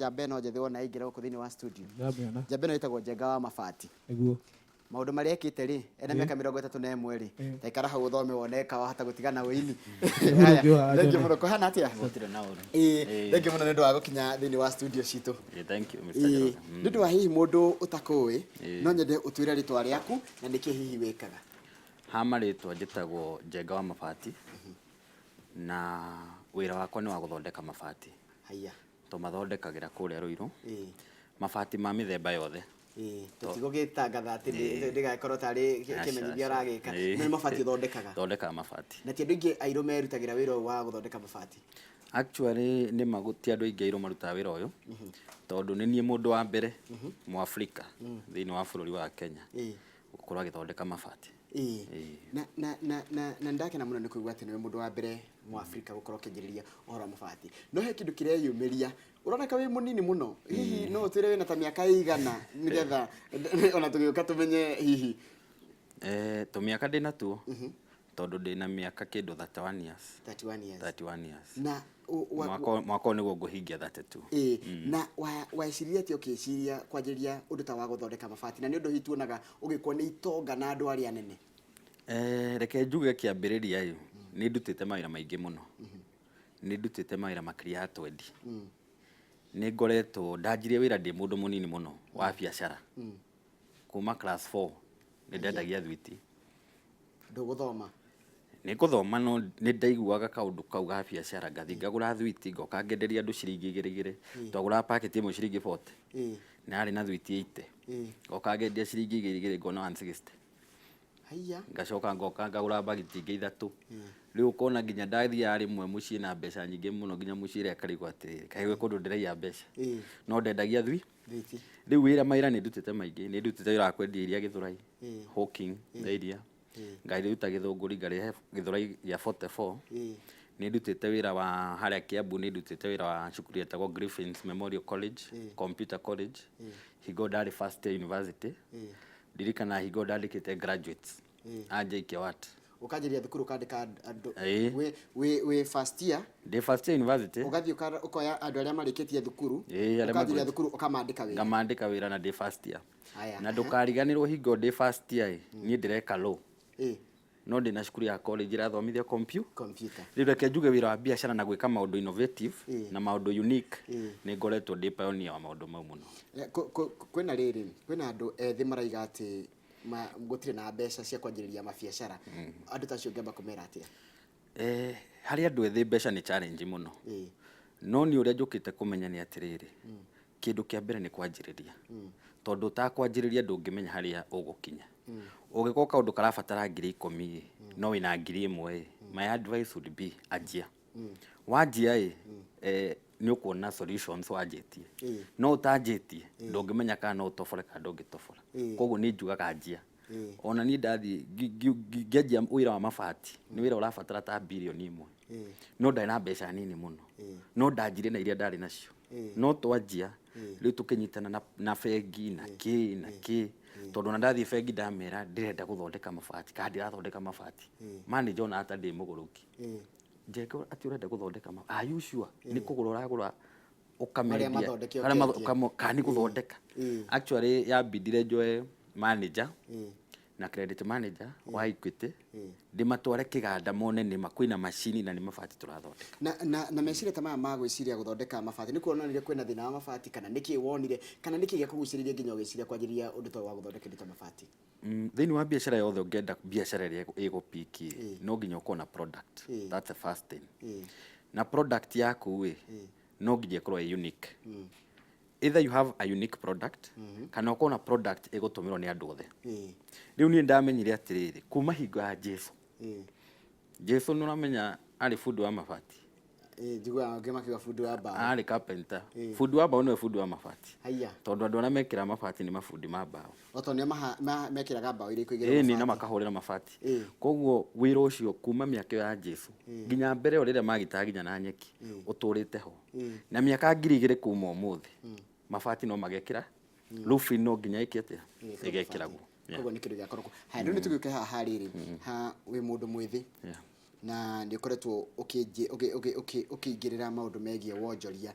Njamba ĩno njĩthĩ wona yaingĩra gũkũ thĩinĩ wa studio. Ndamĩona. Njamba ĩno ĩtagwo Njenga wa Mabati. Nĩguo. Maũndũ marĩa ekĩte rĩ, ena mĩaka 31 rĩ, ta ikara hau ũthome wone ka wahota gũtigana ũini. Ũhoro ũngĩ wa Thengiũ Njane. mũno, kũhana atĩa? Gũtirĩ na ũru. Ĩĩ, thengiũ mũno nĩ ũndũ wa gũkinya thĩinĩ wa studio citũ. Thank you, Mr. Ĩĩ, Njoroge. nĩ ũndũ wa hihi mũndũ ũtakũĩ, Ĩĩ. no nyende ũtwĩre rĩtwa rĩaku na nĩkĩ hihi wĩkaga. Ha marĩtwa njĩtagwo Njenga wa Mabati na wĩra wakwa nĩ wa gũthondeka mabati. Haiya. Tũmathondekagĩra kũrĩa Ruiru. Ĩĩ. Mabati ma mĩthemba yothe. Ĩĩ, tũtigũgĩtangatha atĩ ndĩgakorwo tarĩ kĩmenyithia Aca, aca. ũragĩka. Ĩĩ. No nĩ mabati ũthondekaga. Thondekaga mabati. Na ti andũ aingĩ airũ merutagĩra wĩra ũyũ wa gũthondeka mabati. Actually nĩ ma ti andũ aingĩ airũ marutaga wĩra ũyũ tondũ nĩ niĩ mũndũ wa mbere Mũafrika thĩinĩ wa bũrũri wa Kenya gũkorwo agĩthondeka mabati. Ĩĩ. Ĩĩ. Na nĩndakena mũno nĩ kũigua atĩ nĩwe mũndũ wa mbere Mũafrika gũkorwo ũkĩanjĩrĩria ũhoro wa mabati. No he kĩndũ kĩreyumĩria, ũroneka wĩ mũnini mũno, hihi no ũtwĩre wĩna ta mĩaka ĩigana nĩgetha ona tũgĩũka tũmenye hihi? Tũmĩaka ndĩnatuo tondũ ndĩna mĩaka kĩndũ 31 years. 31 years. 31 years. Na Mwaka ũyũ nĩguo ngũhingia 32. Ĩĩ, na weciria atĩa ũkĩciria kwanjĩrĩria ũndũ ta wa gũthondeka mabati, na nĩ ũndũ hihi tuonaga ũgĩkwo nĩ itonga na andũ arĩa anene? Reke njuge kĩambĩrĩria ĩ, nĩ ndutĩte mawĩra maingĩ mũno. Nĩ ndutĩte mawĩra makĩria ya twendi. Nĩ ngoretwo, ndanjirie wĩra ndĩ mũndũ mũnini mũno wa biacara. Kuma class 4 nĩ ndendagia thwiti. Ndũgũthoma? Nĩ ngũthoma no nĩ ndaiguaga kaũndũ kau ga biacara, ngathiĩ ngagũra thwiti ngoka ngenderia andũ ciringi igĩrĩ igĩrĩ. Twagũraga paketi ĩmwe ciringi 40. Na yarĩ na thwiti 80. Ngoka ngendia ciringi igĩrĩ igĩrĩ ngona 160. Haiya. Ngacoka ngoka ngagũra mbagiti ingĩ ithatũ. Rĩu ũkona nginya ndathiaga rĩmwe mũciĩ na mbeca nyingĩ mũno nginya mũciĩ akarigwo atĩrĩrĩ, kaĩ gwĩ kũndũ ndĩraiya mbeca. No ndendagia thwi. Thwiti. Rĩu wĩra mawĩra nĩ ndutĩte maingĩ, nĩ ndutĩte wĩra wa kwendia iria Gĩthũrai, hawking ya iria. Ngaruta Gĩthũngũri ngarehe Gĩthũrai gĩa 44. Nĩ ndutĩte wĩra wa harĩa Kiambu, nĩ ndutĩte wĩra wa cukuru yetagwo Griffins Memorial College, Computer College. Hingo ndarĩ first year university. Ndirikanaga hingo ndandĩkĩte graduates a JKUAT. Ũkanjĩrĩria thukuru ũkandĩka andũ Ĩĩ. wĩ first year. Ndĩ first year university. Ũgathiĩ ũkoya andũ arĩa marĩkĩtie thukuru. Ĩĩ, arĩa ũkanjĩrĩria magraduate. thukuru ũkamandĩka wĩra. Ngamandĩka wĩra na ndĩ first year. Haya. Na ndũkariganĩrwo hingo ndĩ first year ĩ, niĩ ndĩreka law. No ndĩna cukuru ya college ĩrathomithia Computer. Rĩu reke njuge wĩra wa biacara na gwĩka maũndũ innovative na maũndũ unique, nĩ ngoretwo ndĩ pioneer wa maũndũ mau mũno. Kwĩna rĩrĩ, kwĩna andũ ethĩ maraiga atĩ gũtirĩ na mbeca cia kwanjĩrĩria mabiacara. Andũ ta acio ũngĩamba kũmera atĩa? Harĩ andũ ethĩ mbeca nĩ challenge mũno. No niĩ ũrĩa njũkĩte kũmenya nĩ atĩrĩrĩ, kĩndũ kĩa mbere nĩ kwanjĩrĩria. Tondũ ũtakwanjĩrĩria ndũngĩmenya harĩa ũgũkinya. Ũngĩkorwo kaũndũ karabatara 10,000 ĩ, no wĩna 1000 ĩ, my advice would be anjia. Wanjia ĩ, nĩ ũkuona solutions wanjĩtie. No ũtanjĩtie, ndũngĩmenya kana no ũtobore kana ndũngĩtobora. Koguo niĩ njugaga anjia. Ona niĩ ndathiĩ ngĩanjia wĩra wa mabati, nĩ wĩra ũrabatara ta birioni 1. No ndarĩ na mbeca nini mũno. No ndanjirie na iria ndarĩ nacio. No twanjia, rĩu tũkĩnyitana na bengi na kĩ na kĩ. Tondũ ona ndathiĩ bengi ndamera ndĩrenda gũthondeka mabati kana ndĩrathondeka mabati. Manager onaga ta ndĩ mũgũrũki. Njenga atĩ ũrenda gũthondeka mabati. Are you sure? Nĩ kũgũra ũragũra ũkamendia. Marĩa mathondeke Marĩa ũkendia. kana nĩ gũthondeka. Actually yambindire njoe manager na credit manager wa Equity ndĩmatware kĩganda mone nĩma kwĩna macini na nĩ mabati tũrathondeka. Na meciria ta maya ma gwĩciria gũthondeka mabati, nĩ kuonanire kwĩna thĩna wa mabati kana nĩkĩ wonire kana nĩkĩ gĩakũgucĩrĩirie nginya ũgĩciria kwanjĩrĩria ũndũ ta ũyũ wa gũthondeka indo ta mabati? Thĩinĩ wa biacara yothe ũngĩenda biacara ĩrĩa ĩgũpiki no nginya ũkorwo na product. That's the first thing. Na product yaku ĩ, no nginya ĩkorwo ĩ unique. Either you have a unique product kana ũkorwo na product ĩgũtũmĩrwo nĩ andũ othe. Rĩu niĩ ndamenyire atĩrĩrĩ, kuma hingo ya Jesu. Jesu nĩ ũramenya arĩ bundi wa mabati. Njiguaga angĩ makiuga bundi wa mbaũ. Arĩ carpenter. Bundi wa mbaũ nĩwe bundi wa mabati. Haiya. Tondũ andũ arĩa mekĩraga mabati nĩ mabundi ma mbaũ. O tondũ nĩo mekĩraga mbaũ iria ikũigĩrĩrwo Ĩni, na mabati. makahũrĩra mabati. Koguo wĩra ũcio kuma mĩaka ĩyo ya Jesu nginya mbere ĩyo rĩrĩa magitaga nginya na nyeki ũtũrĩte ho. Na mĩaka 2000 kuma ũmũthĩ mabati no magekĩra, roofing no nginya ĩke atĩa? Ĩgekĩragwo. Koguo nĩ kĩndũ gĩa koroko. Haya, rĩu nĩ tũgĩũke haha rĩrĩ, ha wĩ mũndũ mwĩthĩ na nĩ ũkoretwo ũkĩingĩrĩra maũndũ megiĩ wonjoria.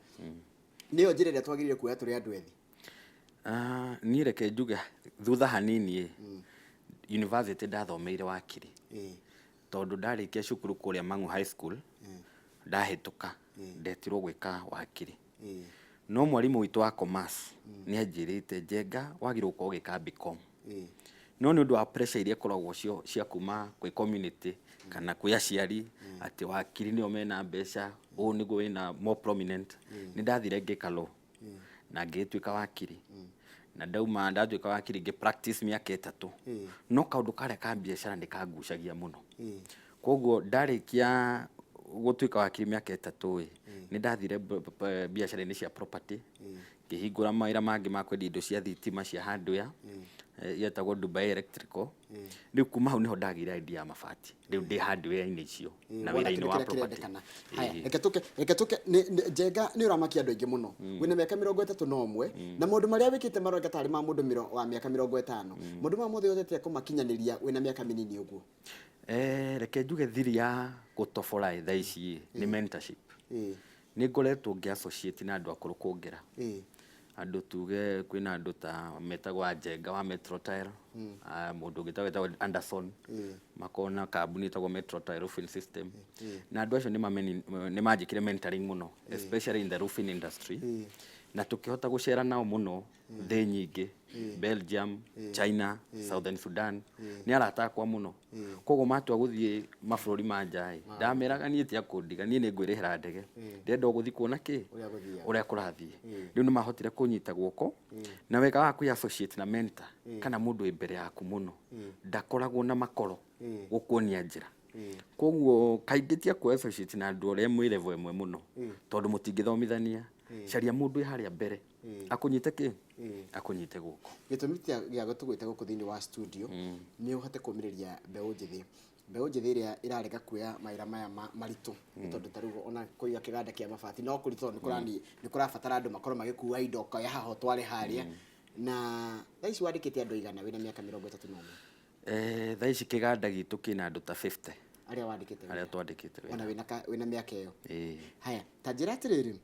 Nĩyo njĩra ĩrĩa twagĩrĩire kuoya tũrĩ andũ ethĩ? Ah, niĩ reke njuge thutha hanini ĩ, university ndathomeire wakiri, tondũ ndarĩkia cukuru kũrĩa Mang'u High School, ndahĩtũka ndetirwo gwĩka wakiri. No mwarimũ witũ wa commerce nĩ anjĩrĩte, "Njenga, wagĩrĩirwo gũkorwo ũgĩka BCom." No nĩ ũndũ wa pressure iria ikoragwo cio cia kuma kwĩ community kana kwĩ aciari atĩ wakiri nĩo mena mbeca, ũũ nĩguo wĩna more prominent, nĩ ndathire ngĩka law na ngĩgĩtuĩka wakiri. Na ndauma ndatuĩka wakiri, ngĩ practice mĩaka 3. No kaũndũ karĩa ka biacara nĩ kangucagia mũno. Koguo ndarĩkia gũtuĩka wakiri mĩaka 3 ĩ, nĩ ndathire biacara-inĩ cia property, ngĩhingũra mawĩra mangĩ ma kwendia indo cia thitima cia hardware, yetagwo Dubai Electrical. Rĩu kuma hau nĩho ndagĩire idea ya mabati. Rĩu ndĩ hardware-inĩ icio na Wona wĩra-inĩ kĩndũ wa kĩrĩa property. Kĩrendekana. Haya, reke tũke Njenga, nĩ ũramakia andũ aingĩ mũno. Wĩna mĩaka 31 na maũndũ marĩa wĩkĩte maroneka tarĩ ma mũndũ wa mĩaka 50. Maũndũ maya mothe ũhotete kũmakinyanĩria wĩna mĩaka mĩnini ũguo? Reke njuge thiri ya gũtobora thaa ici nĩ mentorship. Nĩ ngoretwo ngĩ associate na andũ akũrũ kũngĩra. Andũ tuge kwĩna andũ ta metagwo Anjenga wa Metro Tile, mũndũ ũngĩ wĩtagwo Anderson, makoragwo na kambuni ĩtagwo Metro Tile Roofing System. Na andũ acio nĩ manjĩkire mentoring mũno, especially in the roofing industry. Na tũkĩhota gũcera nao mũno thĩ nyingĩ, Belgium, China, Southern Sudan. Nĩ arata akwa mũno. Koguo matua gũthiĩ mabũrũri ma nja ĩ, ndameraga niĩ tia kũndiga, niĩ nĩ ngwĩrĩhĩra ndege. Ndĩrenda o gũthiĩ kuona kĩ Ũrĩa gũthiaga. Ũrĩa kũrathiĩ. Rĩu nĩ mahotire kũnyita guoko. Na wega wa kwĩ associate na mentor kana mũndũ wĩ mbere yaku mũno, ndakoragwo na makoro gũkuonia njĩra. Koguo kaingĩ tia kũ associate na andũ arĩa mwĩ level ĩmwe mũno, tondũ mũtingĩthomithania. Caria mũndũ wĩ harĩa mbere akũnyite kĩ akũnyite guoko. Gĩtũmi gĩa gũtũgwĩta gũkũ thĩinĩ wa studio nĩ ũhote kũmĩrĩria mbeũ njĩthĩ ĩrĩa ĩrarega kuoya mawĩra maya maritũ, nĩ tondũ ta rĩu ona kũiga kĩganda kĩa mabati no kũritũ, tondũ nĩ kũrabatara andũ makorwo magĩkua indo, ũkoya haha ũtware harĩa. Na thaa ici wandĩkĩte andũ aigana wĩna mĩaka 31? Thaa ici kĩganda gitũ kĩna andũ ta 50. Arĩa wandĩkĩte arĩa wĩra. Twandĩkĩte wĩra. Ona wĩna mĩaka ĩyo? Ĩĩ. Haya, ta njĩra atĩrĩrĩ,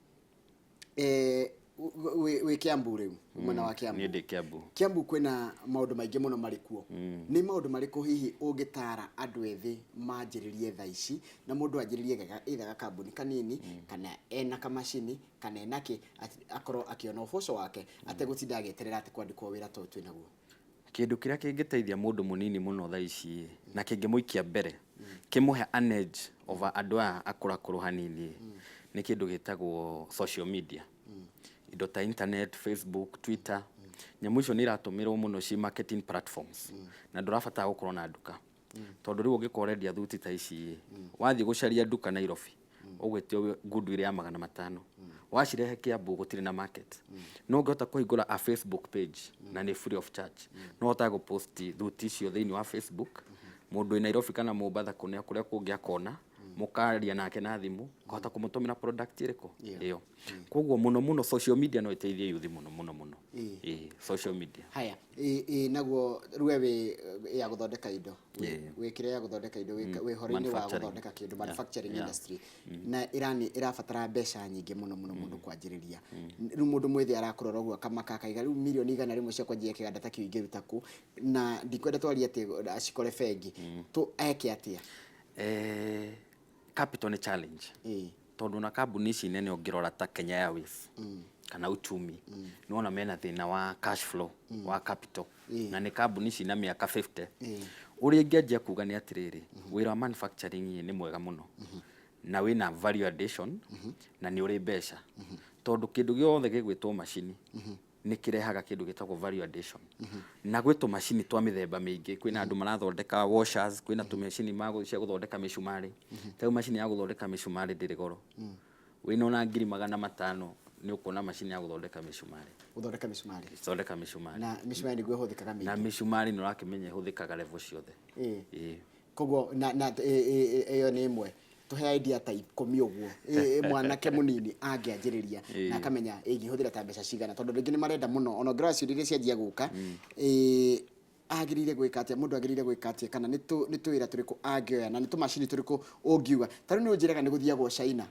wĩ Kiambu rĩu, mwena wa Kiambu? Niĩ ndĩ Kiambu. Kiambu kwĩna maũndũ maingĩ mũno marĩ kuo. Nĩ maũndũ marĩkũ hihi ũngĩtara andũ ethĩ manjĩrĩrie thaa ici, na mũndũ anjĩrĩrie either gakambuni kanini kana ena kamacini kana ena kĩ, akorwo akĩona ũboco wake ategũtinda agĩeterera atĩ kwandĩkwo wĩra ta ũyũ twĩnaguo? Kĩndũ kĩrĩa kĩngĩteithia mũndũ mũnini mũno thaa ici na kĩngĩmũikia mbere, kĩmũhe an edge over andũ aya akũrakũrũ hanini, nĩ kĩndũ gĩtagwo social media, indo ta internet, Facebook, Twitter. Nyamũ icio nĩ iratũmĩrwo mũno ci marketing platforms, na ndũrabatara gũkorwo na nduka, tondũ rĩu ũngĩkorwo ũrendia thuti ta ici, wathiĩ gũcaria nduka Nairobi ũgwĩtio ngundu ĩrĩa ya 500, wacirehe Kiambu gũtirĩ na market. No ũngĩhota kũhingũra a Facebook page, na nĩ free of charge, no ũhotage gũpost thuti icio thĩinĩ wa Facebook, mũndũ wĩ Nairobi kana Mombatha kũrĩa kũrĩa kũngĩ akona, mũkaria nake na thimũ, ũkahota kũmũtũmĩra product ĩrĩkũ ĩyo. Koguo mũno mũno social media no ĩteithie youth mũno mũno mũno. Ĩĩ, social media. Haya, ĩ naguo rĩu we wĩ ya gũthondeka indo, wĩ kĩrĩa ya gũthondeka indo, wĩ horo-inĩ wa Manufacturing. gũthondeka kĩndũ, manufacturing industry, na ĩrani ĩrabatara mbeca nyingĩ mũno mũno mũndũ kwanjĩrĩria. Rĩu mũndũ mwĩthĩ arakũrora ũguo akamaka, akaiga, rĩu mirioni 100 cia kwanjia kĩganda ta kĩu ingĩruta kũ? Na ndikwenda twarie atĩ acikore bengi tu, eke atĩa? Capital nĩ challenge, tondũ na kambuni ici nene ũngĩrora ta Kenya Airways kana Uchumi, nĩwona mena thĩna wa cash flow, wa capital, na nĩ kambuni cina mĩaka 50. Ũrĩa ingĩanjia kuga nĩ atĩrĩrĩ, wĩra wa manufacturing ĩ, nĩ mwega mũno na wĩna value addition na nĩ ũrĩ mbeca, tondũ kĩndũ gĩothe gĩgwĩtwo macini nĩ kĩrehaga kĩndũ gĩtagwo value addition. Na gwĩ tũmacini twa mĩthemba mĩingĩ, kwĩna andũ marathondeka washers, kwĩna tũmacini cia gũthondeka mĩcumarĩ. Ta rĩu macini ya gũthondeka mĩcumarĩ ndĩrĩ goro. Wĩna ona 500,000 nĩ ũkuona macini ya gũthondeka mĩcumarĩ. Gũthondeka mĩcumarĩ. Gũthondeka mĩcumarĩ. Na mĩcumarĩ nĩguo ĩhũthĩkaga Na mĩingĩ. Mĩcumarĩ nĩ ũrakĩmenya ĩhũthĩkaga level ciothe. Ĩĩ. Koguo na ĩyo nĩ ĩmwe. Tũhe idea ta 10 ũguo, mwanake mũnini angĩanjĩrĩria na akamenya ingĩhũthĩra ta mbeca cigana, tondũ rĩngĩ nĩ marenda mũno. Ona ũngĩrora ciũria iria cianjia gũka, Agĩrĩire gwĩka atĩa, mũndũ agĩrĩire gwĩka atĩa, kana nĩ tũwĩra tũrĩkũ angĩoya, na nĩ tũmacini tũrĩkũ ũngiuga? Ta rĩu nĩ ũnjĩraga nĩ gũthiagwo China.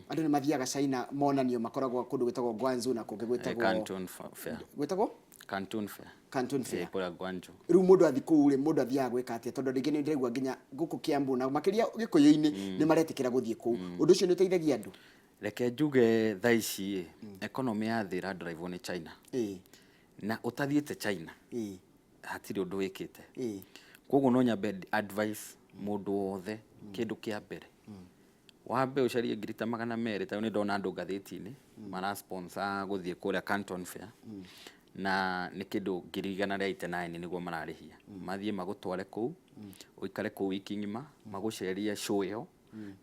Andũ nĩ mathiaga China, monanio makoragwo kũndũ gwĩtagwo Guangzhou na kũngĩ gwĩtagwo Canton Fair. Gwĩtagwo Canton Fair. Canton Fair. Kũrĩa Guangzhou. Rĩu mũndũ athi kũu rĩ, mũndũ athiaga gwĩka atĩa? Tondũ rĩngĩ nĩ ndĩraigua nginya gũkũ Kiambu na makĩria Gĩkũyũ-inĩ nĩ maretĩkĩra gũthiĩ kũu. Ũndũ ũcio nĩ ũteithagia andũ? Reke njuge thaa ici ĩ, economy ya thĩ ĩradrive nĩ China. Na ũtathiĩte China, hatirĩ ũndũ wĩkĩte. Koguo no nyambe advice mũndũ wothe, kĩndũ kĩa mbere, wambe ũcarie ngiri ta 200. Ta rĩu nĩ ndona andũ ngathĩti-inĩ mara sponsor gũthiĩ kũrĩa Canton Fair, na nĩ kĩndũ 189,000 nĩguo mararĩhia, mathiĩ magũtware kũu, ũikare kũu wiki ng'ima, magũcerie show ĩyo.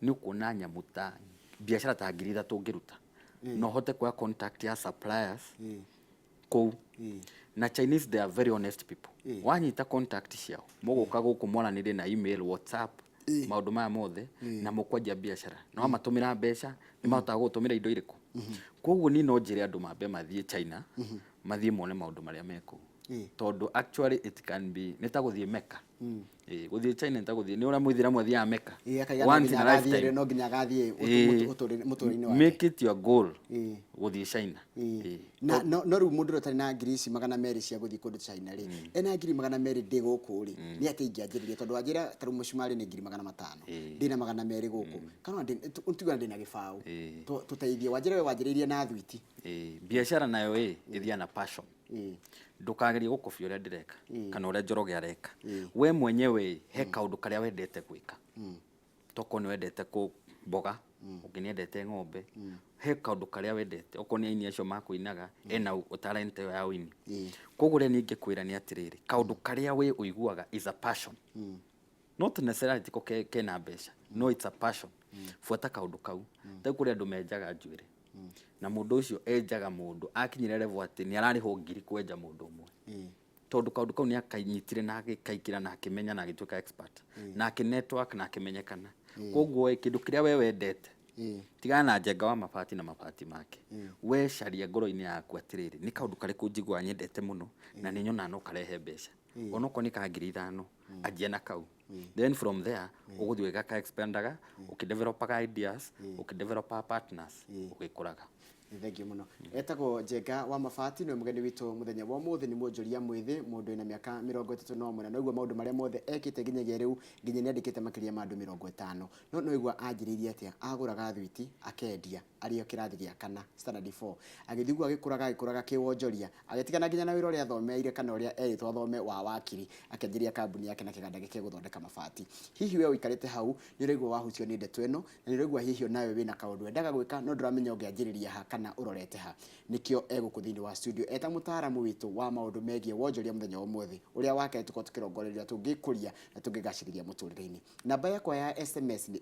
Nĩ ũkuona nyamũ ta biacara ta 3000 ũngĩruta, na ũhote kuoya contact ya suppliers kũu. Na Chinese, they are very honest people. Wanyita contact ciao, mũgũka gũkũ mwaranĩrie na email, WhatsApp, maũndũ maya mothe, na mũkwanjia biacara, na wamatũmĩra mbeca nĩ mahotaga gũgũtũmĩra indo irĩkũ. Koguo niĩ no njĩre andũ mambe mathiĩ China, mathiĩ mone maũndũ marĩa me kũu, tondũ actually it can be nĩ ta gũthiĩ Mecca. Gũthiĩ China nĩ ta gũthiĩ, nĩ ũrĩa mũithĩramu athiaga Mecca akaiga no once in nginya a agathiĩ lifetime. No nginya agathiĩ mũtũrĩre-inĩ wake. Make it your goal gũthiĩ China. Na no rĩu mũndũ ũrĩa ũtarĩ na ngiri ici 200 cia gũthiĩ kũndũ China rĩ, ena ngiri 200 ndĩ gũkũ rĩ, nĩ atĩ ingĩanjĩrĩria? Tondũ wanjĩra ta rĩu mũcumarĩ nĩ ngiri 500, ndĩna 200 gũkũ, kana tuga ndĩna gĩbaũ, tũteithie. Wanjĩra we wanjĩrĩirie na thwiti. Biacara nayo ĩ ĩthiaga na passion. Ndũkagerie gũkobia ũrĩa ndĩreka kana ũrĩa Njoroge areka. We mwenyewe he kaũndũ karĩa wendete gwĩka. Tokorwo nĩ wendete kũ mboga, ũngĩ nĩ endete ng'ombe, he kaũndũ karĩa wendete. Okorwo nĩ aini acio makũinaga, ena talent ĩyo ya ũini. Koguo ũrĩa niĩ ingĩkwĩra nĩ atĩrĩrĩ, kaũndũ karĩa we ũiguaga is a passion, not necessarily tiko kena mbeca, no it's a passion, buata kaũndũ kau. Ta rĩu kũrĩ andũ menjaga njuĩrĩ, na mũndũ ũcio enjaga mũndũ akinyire level atĩ nĩ ararĩhwo ngiri kwenja mũndũ ũmwe, tondũ kaũndũ kau nĩ akanyitire na agĩkaingĩra na akĩmenya na agĩtuĩka expert na akĩ network na akĩmenyekana. Koguo ĩ, kĩndũ kĩrĩa we wendete, tigana na Njenga wa mabati na mabati make. We caria ngoro-inĩ yaku atĩrĩrĩ, nĩ kaũndũ karĩkũ njiguaga nyendete mũno na nĩ nyonaga no karehe mbeca, onokorwo nĩ ka 5000, anjia na kau. Then from there ũgũthiĩ ũgĩgaka expandaga, ũkĩdevelopaga ideas, ũkĩdevelopaga partners, ũgĩkũraga. Nĩ thengiũ mũno. Etagwo Njenga wa Mabati, nĩwe mũgeni witũ mũthenya wa ũmũthĩ. Nĩ mwonjoria mwĩthĩ, mũndũ wĩna mĩaka 31, na noigua maũndũ marĩa mothe ekĩte nginyagia rĩu, nginya nĩ andĩkĩte makĩria ma andũ 50. No noigua anjĩrĩirie atĩa? Agũraga thwiti akendia arĩ o kĩrathi gĩa kana, standard 4, agĩthiĩ ũguo agĩkũraga, agĩkũraga kĩwonjoria, agĩtigana nginya na wĩra ũrĩa athomeire kana ũrĩa erĩtwo athome wa wakiri, akĩanjĩrĩria kambuni yake na kĩganda gĩake gũthondeka mabati. Hihi we ũikarĩte hau nĩ ũraigua wahutio nĩ ndeto ĩno, na nĩ ũraigua hihi onawe wĩna kaũndũ wendaga gwĩka no ndũramenya ũngĩanjĩrĩria ha kana ũrorete ha, nĩkĩo egũkũ thĩinĩ wa studio eta mũtaaramu witũ wa maũndũ megiĩ wonjoria mũthenya wa ũmũthĩ ũrĩa wake tũkorwo tũkĩrongoreria tũngĩkũria na tũngĩgacĩrithia mũtũrĩre-inĩ. Namba yakwa ya SMS nĩ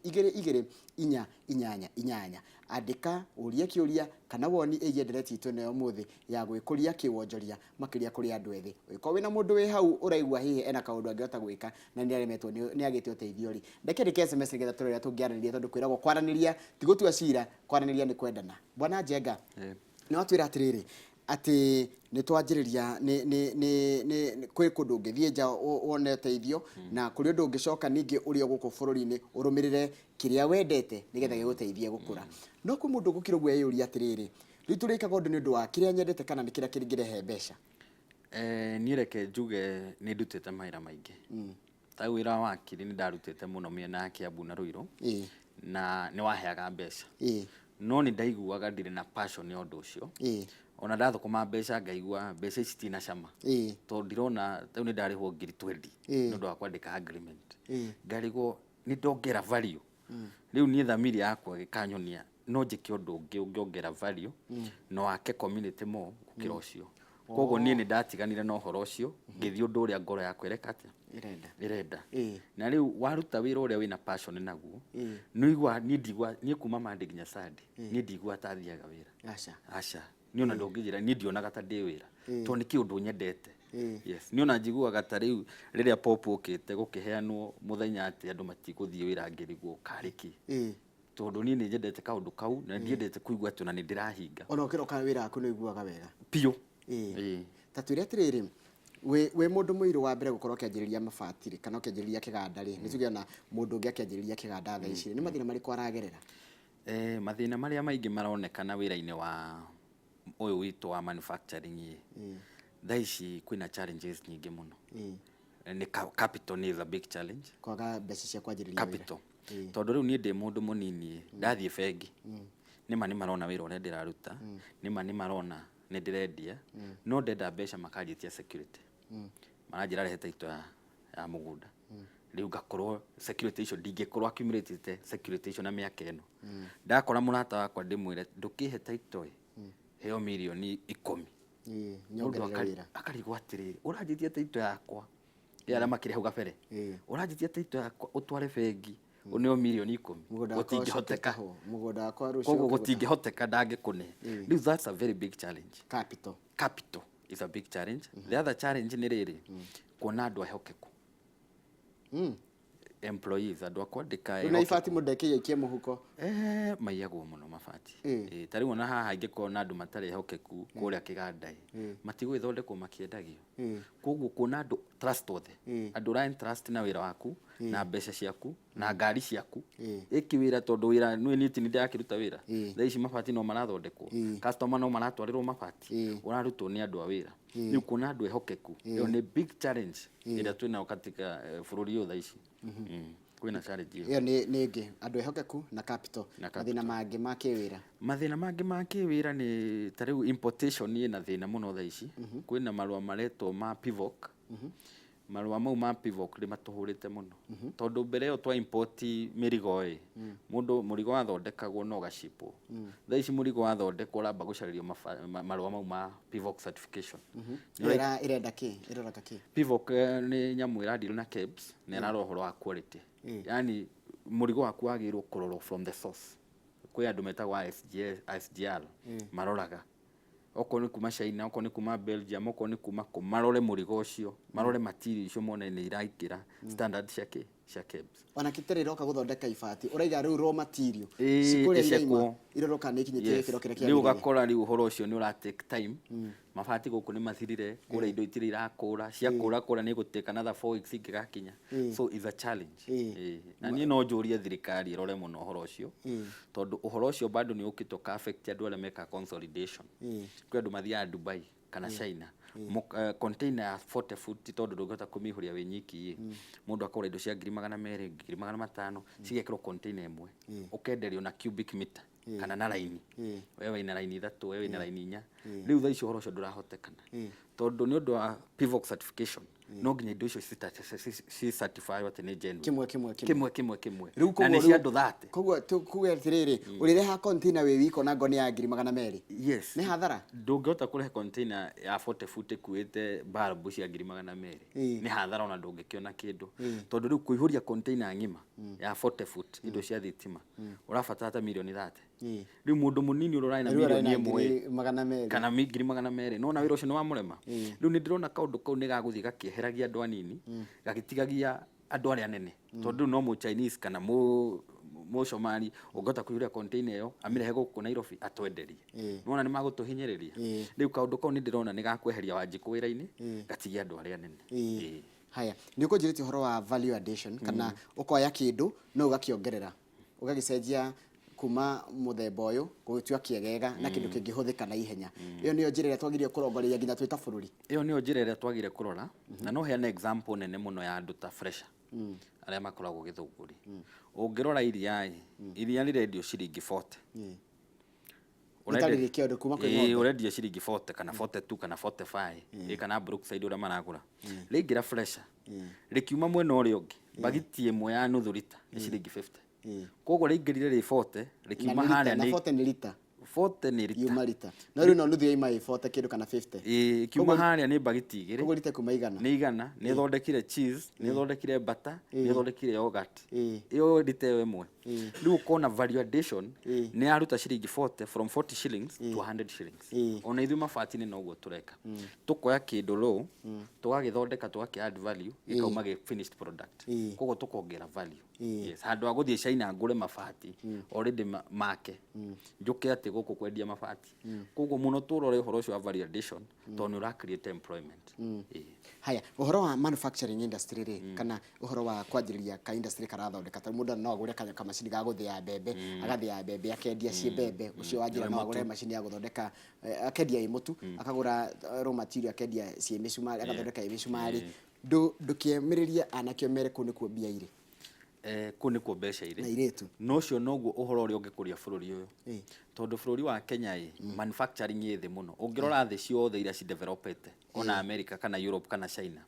22488. Andĩka ũrie kĩũria kana woni ĩgiĩ ndereti itũ ĩno ya ũmũthĩ ya gwĩkũria kĩwonjoria, makĩria kũrĩ andũ ethĩ. Ũngĩkorwo wĩna mũndũ wĩ hau ũraigua hihi ena kaũndũ angĩhota gwĩka na nĩ aremetwo, nĩ agĩte ũteithio rĩ, reke ndĩke SMS nĩgetha tũrore ũrĩa tũngĩaranĩria, tondũ kwĩragwo kwaranĩria ti gũtua cira, kwaranĩria nĩ kwendana. Bwana Njenga, nĩ watwĩra atĩrĩrĩ, atĩ nĩ twanjĩrĩria nĩ kwĩ kũndũ ũngĩthiĩ nja wone ũteithio, na kũrĩ ũndũ ũngĩcoka ningĩ ũrĩ o gũkũ bũrũri-inĩ ũrũmĩrĩre kĩrĩa wendete nĩgetha gĩgũteithie gũkũra. No kwĩ mũndũ ũgũkira ũguo eyũria atĩrĩrĩ, rĩu tũrĩkaga ũndũ nĩ ũndũ wa kĩrĩa nyendete kana nĩ kĩrĩa kĩngĩrehe mbeca? Niĩ reke njuge nĩ ndutĩte mawĩra maingĩ. Ta wĩra wa wakiri nĩ ndarutĩte mũno mĩena ya Kiambu na Ruiru, na nĩ waheaga mbeca, no nĩ ndaiguaga ndirĩ na passion ya ũndũ ũcio. Ona ndathũkũma mbeca ngaigua mbeca ici citina cama, tondũ ndirona rĩu nĩ ndarĩhwo ngiri 20 nĩ ũndũ wa kwandĩka agreement, ngarigwo nĩ ndongera value. Rĩu niĩ thamiri yakwa ĩkanyonia no njĩke ũndũ ũngĩ ũngĩongera value na wake community more gũkĩra ũcio. Koguo niĩ nĩ ndatiganire na ũhoro ũcio, ngĩthiĩ ũndũ ũrĩa ngoro yakwa ĩreka atĩa? Ĩrenda. Ĩrenda. Na rĩu waruta wĩra ũrĩa wĩna passion naguo, nĩ ũigua, niĩ ndigua, niĩ kuma Monday nginya Sunday niĩ ndigua ta thiaga wĩra. Aca. Aca, niĩ ona ndũngĩnjĩra, niĩ ndionaga ta ndĩ wĩra, tondũ nĩ kĩũndũ nyendete. Yes, niĩ ona njiguaga ta rĩu rĩrĩa pop ũkĩte gũkĩheanwo mũthenya atĩ andũ matigũthiĩ wĩra, ngĩrigwo karĩ kĩ, tondũ niĩ nĩ nyendete kaũndũ kau na ndiendete kũigua atĩ ona nĩ ndĩrahinga. Ona ũkĩroka wĩra waku nĩ ũiguaga wega. Biũ. Ta twĩre atĩrĩrĩ, Wĩ mũndũ mũirũ wa mbere gũkorwo ũkĩanjĩrĩria mabati rĩ, kana ũkĩanjĩrĩria kĩganda rĩ, nĩ tuge ona mũndũ ũngĩ akĩanjĩrĩria kĩganda thaa ici rĩ, nĩ mathĩna marĩkũ aragerera? Mathĩna marĩa maingĩ maronekana wĩra-inĩ wa ũyũ witũ wa manufacturing ĩ, thaa ici kwĩna challenges nyingĩ mũno. Nĩ capital nĩ is a big challenge. Kwaga mbeca cia kwanjĩrĩria wĩra. Capital. Tondũ rĩu niĩ ndĩ mũndũ mũnini ĩ, ndathiĩ bengi, nĩma nĩ marona wĩra ũrĩa ndĩraruta, nĩma nĩ marona nĩ ndĩrendia, no ndenda mbeca makanjĩtia security. Maranjĩra rehe title ya mũgũnda. Rĩu ngakorwo security icio ndingĩkorwo accumulated security icio na mĩaka ĩno. Ndakora mũrata wakwa ndĩmwĩre ndũkĩhe title ĩ, heo mirioni 10. Mũndũ nyongerere wĩra. Akarigwo atĩrĩrĩ, ũranjĩtia title yakwa ĩ arĩa makĩrĩ hau gabere, ũranjĩtia title yakwa ũtware bengi ũneo mirioni 10? Mũgũnda wakwa ũcoke Gũtingĩhoteka. ũtahwo. Mũgũnda wakwa rũciũ Koguo ũke. Gũtingĩhoteka, ndangĩkũne. Rĩu that's a very big challenge. Capital. Capital is a big challenge. The other challenge nĩ rĩrĩ, kuona andũ ehokeku, employees, andũ a kwandĩka Rĩu na ehokeku. Ibati mũndũ ekĩikie mũhuko. Maiyagwo mũno mabati. Ta rĩu ona haha ingĩkorwo na andũ matarĩ ehokeku kũrĩa kĩganda ĩ, matigũgĩthondekwo makĩendagio. Koguo kuona andũ trustworthy, andũ ũra entrust na wĩra waku na mbeca ciaku na ngari ciaku ĩki wĩra, tondũ wĩra nĩ niĩ ti ndĩrakĩruta wĩra. Thaa ici mabati no marathondekwo, customer no maratwarĩrwo mabati, ũrarutwo nĩ andũ a wĩra. Rĩu kuona andũ ehokeku, ĩyo nĩ big challenge ĩrĩa twĩnayo katika bũrũri ũyũ thaa ici. Kwĩna challenge ĩyo. Ĩyo nĩ ĩngĩ, andũ ehokeku na capital. Na capital. Mathĩna mangĩ ma kĩwĩra? Mathĩna mangĩ ma kĩwĩra nĩ ta rĩu importation ĩna thĩna mũno thaa ici. Kwĩna marũa maretwo ma PIVOC. Marũa mau ma PIVOC nĩ matũhũrĩte mũno, tondũ mbere ĩyo twa import mĩrigo ĩ, mũndũ mũrigo wathondekagwo no ũgacipwo. Thaa ici mũrigo wathondekwo ũramba gũcarĩrio marũa mau ma PIVOC certification. Ĩyo ĩrenda kĩ, ĩroraga kĩ? PIVOC nĩ nyamũ ĩradeal na KEBS na ĩrarora ũhoro wa quality, yani mũrigo waku wagĩrĩirwo kũrorwo from the source. Kwĩ andũ metagwo ISGS, ISGR maroraga okorwo nĩ kuma China, okorwo nĩ kuma Belgium, okorwo nĩ kuma kũ, marore mũrigo ũcio, marore material icio, mone nĩ iraingĩra standard cia kĩ, cia KEBS. Ona kĩtarĩ ĩroka gũthondeka ibati, ũraiga rĩu raw material Ĩĩ, cikũrĩa iraima ĩcekwo. irorwo kana nĩ ikinyĩtie gĩkĩro kĩrĩa Rĩu kĩagĩrĩire. Ũgakora rĩu ũhoro ũcio nĩ ũra take time. Mabati gũkũ nĩ mathirire kũrĩa, indo itirĩ irakũra, ciakũra kũrĩa nĩ gũtake another 4 weeks ingĩgakinya, so is a challenge. Ĩĩ. Na niĩ no njũrie thirikari ĩrore mũno ũhoro ũcio, tondũ ũhoro ũcio bado nĩ ũkĩte ũka affect andũ arĩa mekaga consolidation. Kwĩ andũ mathiaga Dubai kana China. Container ya 40 foot, tondũ ndũngĩhota kũmĩihũria wĩ nyiki ĩ, mũndũ akagũra indo cia 200,000, 500,000, cigekĩrwo container ĩmwe, ũkenderio na cubic meter kana na raini. We wĩna raini ithatũ, we wĩna raini inya. Rĩu thaa ici ũhoro ũcio ndũrahotekana, tondũ nĩ ũndũ wa PIVOC certification no nginya indo icio ci certify atĩ nĩ genuine. Kĩmwe kĩmwe kĩmwe. Kĩmwe kĩmwe kĩmwe. Rĩu Na koguo nĩ cia rĩu- andũ 30. Koguo tuge atĩrĩrĩ, ũrĩreha container wĩ wika ona ngo nĩ ya 200,000, Yes. nĩ hathara. Ndũngĩhota kũrehe container ya 40 foot ĩkuĩte bulb cia 200,000. Nĩ hathara, ona ndũngĩkĩona kĩndũ, tondũ rĩu kũihũria container ng'ima ya 40 foot indo cia thitima ũrabatara ta mirioni 30. Rĩu mũndũ mũnini ũrĩa ũrarĩ na Rĩu ararĩ na mirioni 1 200,000. Kana 200,000, nona wĩra ũcio nĩ wamũrema. Rĩu nĩ ndĩrona kaũndũ kau nĩ gagũthiĩ gakĩeheragia andũ anini, gagĩtigagia andũ arĩa anene, tondũ rĩu no mũ Chinese kana mũ mũcomari ũngĩhota kũihũria container ĩyo amĩrehe gũkũ Nairobi atwenderie. Nĩwona nĩ magũtũhinyĩrĩria. Rĩu kaũndũ kau nĩ ndĩrona nĩ gakweheria Wanjikũ wĩra-inĩ, gatigie andũ arĩa anene. Haya, nĩ ũkũnjĩrĩte ũhoro wa value addition, kana ũkoya kĩndũ no ũgakĩongerera, ũgagĩcenjia kuma mũthemba ũyũ gũgĩtua kĩegega na kĩndũ kĩngĩhũthĩka na ihenya. Ĩyo nĩyo njĩra ĩrĩa twagĩrĩire kũrongoreria nginya twĩ ta bũrũri? Ĩyo nĩyo njĩra ĩrĩa twagĩrĩire kũrora, na no heane example nene mũno ya andũ ta Fresha arĩa makoragwo Gĩthũngũri. Ũngĩrora iria ĩ, iria rĩrendio ciringi 40. Rĩtarĩ rĩkĩondo kuma kwĩ Ĩĩ, ng'ombe. Ũrendio ciringi 40 kana 42 kana 45 ĩ, kana Brookside ũrĩa maragũra. Rĩingĩra Fresha, rĩkiuma mwena ũrĩa ũngĩ, bagiti ĩmwe ya nuthu rita nĩ ciringi 50. Koguo rĩingĩrire rĩ 40, Na rĩkiuma nĩ harĩa rita, na nĩ 40 nĩ rita. 40 nĩ rita. Yuma rita, no rĩu no nuthu yaima ĩ 40 kĩndũ kana 50. Ĩĩ, ĩkiuma harĩa nĩ bagiti igĩrĩ. Koguo rita kuma 100. Nĩ 100. Nĩ ĩthondekire cheese, nĩ ĩthondekire butter, nĩ ĩthondekire yogurt. Ĩyo rita ĩyo ĩmwe. Rĩu ũkona value addition nĩ yaruta ciringi 40, from 40 shillings to 100 shillings. Ona ithuĩ mabati-inĩ noguo tũreka, tũkoya kĩndũ raw, tũgagĩthondeka, tũgakĩ add value, gĩkauma gĩ finished product. Koguo tũkongerera value. Yes, handũ ha gũthiĩ China ngũre mabati already make, njũke atĩ gũkũ kwendia mabati. Koguo mũno tũrore ũhoro ũcio wa value addition, tondũ nĩ ũra create employment. Haya, ũhoro wa manufacturing industry rĩ, kana ũhoro wa kwanjĩrĩria ka industry karathondeka, ta mũndũ no agũre kamacini ga gũthĩa mbembe, agathĩa mbembe, akendia ciĩ mbembe. Ũcio wa njĩra no agũre macini ya gũthondeka, akendia ĩ mũtu, akagũra raw material, akendia ciĩ mĩcumarĩ, agathondeka ĩ mĩcumarĩ. Ndũkĩmĩrĩrie anake mere kũu nĩkuo mbia irĩ? Kũu nĩkuo mbeca irĩ. Na irĩtu. Na ũcio noguo ũhoro ũrĩa ũngĩkũria bũrũri ũyũ, tondũ bũrũri wa Kenya ĩ, manufacturing ĩ thĩ mũno. Ũngĩrora thĩ ciothe iria cidevelopete, ona America kana Europe kana China,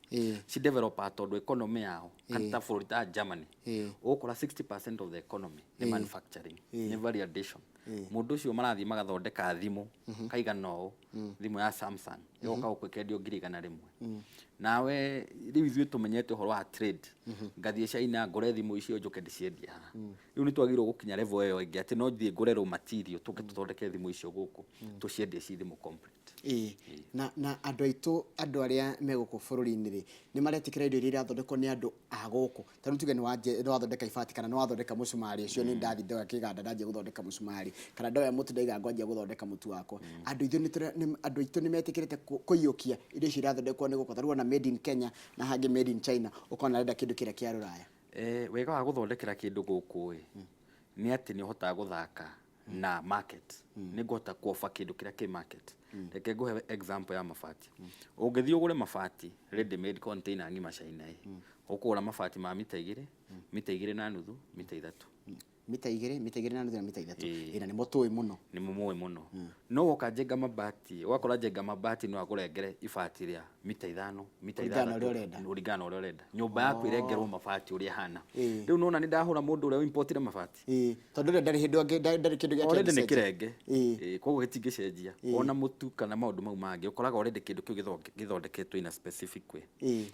cidevelopaga tondũ economy yao, kana ta bũrũri ta Germany, ũgũkora 60% of the economy nĩ manufacturing, nĩ value addition. Mũndũ ũcio marathiĩ magathondeka thimũ kaigana ũũ, thimũ ya Samsung ĩgoka gũkũ ĩkendio 100,000. Nawe rĩu ithuĩ tũmenyete ũhoro wa trade, ngathiĩ China ngũre thimũ icio, njũke ndĩciendie haha. Rĩu nĩ twagĩrĩirwo gũkinya level ĩyo ĩngĩ, atĩ no thiĩ ngũre raw material, tũke tũthondeke thimũ icio gũkũ, tũciendie ci thimũ complete. Na andũ aitũ, andũ arĩa me gũkũ bũrũri-inĩ rĩ, nĩ maretĩkĩra indo iria irathondekwo nĩ andũ a gũkũ? Ta rĩu tuge nĩ wathondeka ibati kana nĩ wathondeka mũcumarĩ ũcio, nĩ ndathi ndoya kĩganda, ndanjia gũthondeka mũcumarĩ, kana ndoya mũtu, ndaiga ngwanjia gũthondeka mũtu wakwa. Andũ aitũ nĩ metĩkĩrĩte kũiyũkia indo icio irathondekwo nĩ gũkũ? Ta rĩu ona made in Kenya na hangĩ made in China, ũkona arenda kĩndũ kĩrĩa kĩa rũraya. Wega wa gũthondekera kĩndũ gũkũ ĩ, nĩ atĩ nĩ ũhotaga gũthaka na market, nĩ ngũhota kuoba kĩndũ kĩrĩa kĩ market. Reke ngũhe example ya mabati. Ũngĩthiĩ ũgũre mabati ready made container ng'ima China ĩ, ũkũgũra mabati ma mita 2, mita 2.5, mita 3. Mita 2, mita 2.5 na mita 3. Ĩ, na nĩmo tũĩ mũno. Nĩ mũĩ mũno. No woka Njenga Mabati, ũgakora Njenga Mabati no akũrengere ibati rĩa mita 5, mita Kũringana na ũrĩa 6, ũrenda. Kũringana na ũrĩa ũrenda, nyũmba yaku ĩrengerwo mabati ũrĩa ĩhana. Rĩu nona nĩ ndahũra mũndũ ũrĩa importire mabati. Tondũ ũrĩa ndarĩ hĩndĩ ndarĩ kĩndũ gĩake Already nĩ angĩcenjia. Kĩrenge. Koguo gĩtingĩcenjia. Ona mũtu kana maũndũ mau mangĩ, ũkoraga already kĩndũ kĩu gĩthondeketwo in a specific way.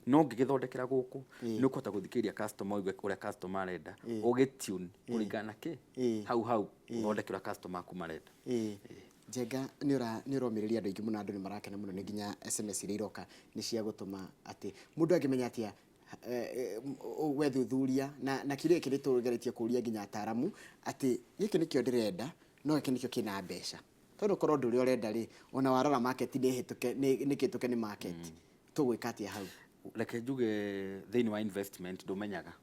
No ũngĩgĩthondekera gũkũ, nĩ ũkũhota gũthikĩrĩria customer, ũigue ũrĩa customer arenda, ũgĩtune kũringana na kĩ hau hau, ũthondeke ũrĩa customer aku marenda. Njenga, nĩ ũromĩrĩria andũ aingĩ mũno, andũ nĩ marakena mũno, nĩ nginya SMS iria iroka nĩ cia gũtũma atĩ mũndũ angĩmenya atĩa wethuthuria na kĩũria gĩkĩ nĩ tũgeretie kũria nginya ataramu atĩ gĩkĩ nĩkĩo ndĩrenda, no gĩkĩ nĩkĩo kĩna mbeca, tondũ korwo ũndũ ũrĩa ũrenda rĩ, ona warora market nĩ hĩtũke, nĩ kĩhĩtũke nĩ market, tũgwĩka atĩa hau? Reke njuge, thĩinĩ wa investment ndũmenyaga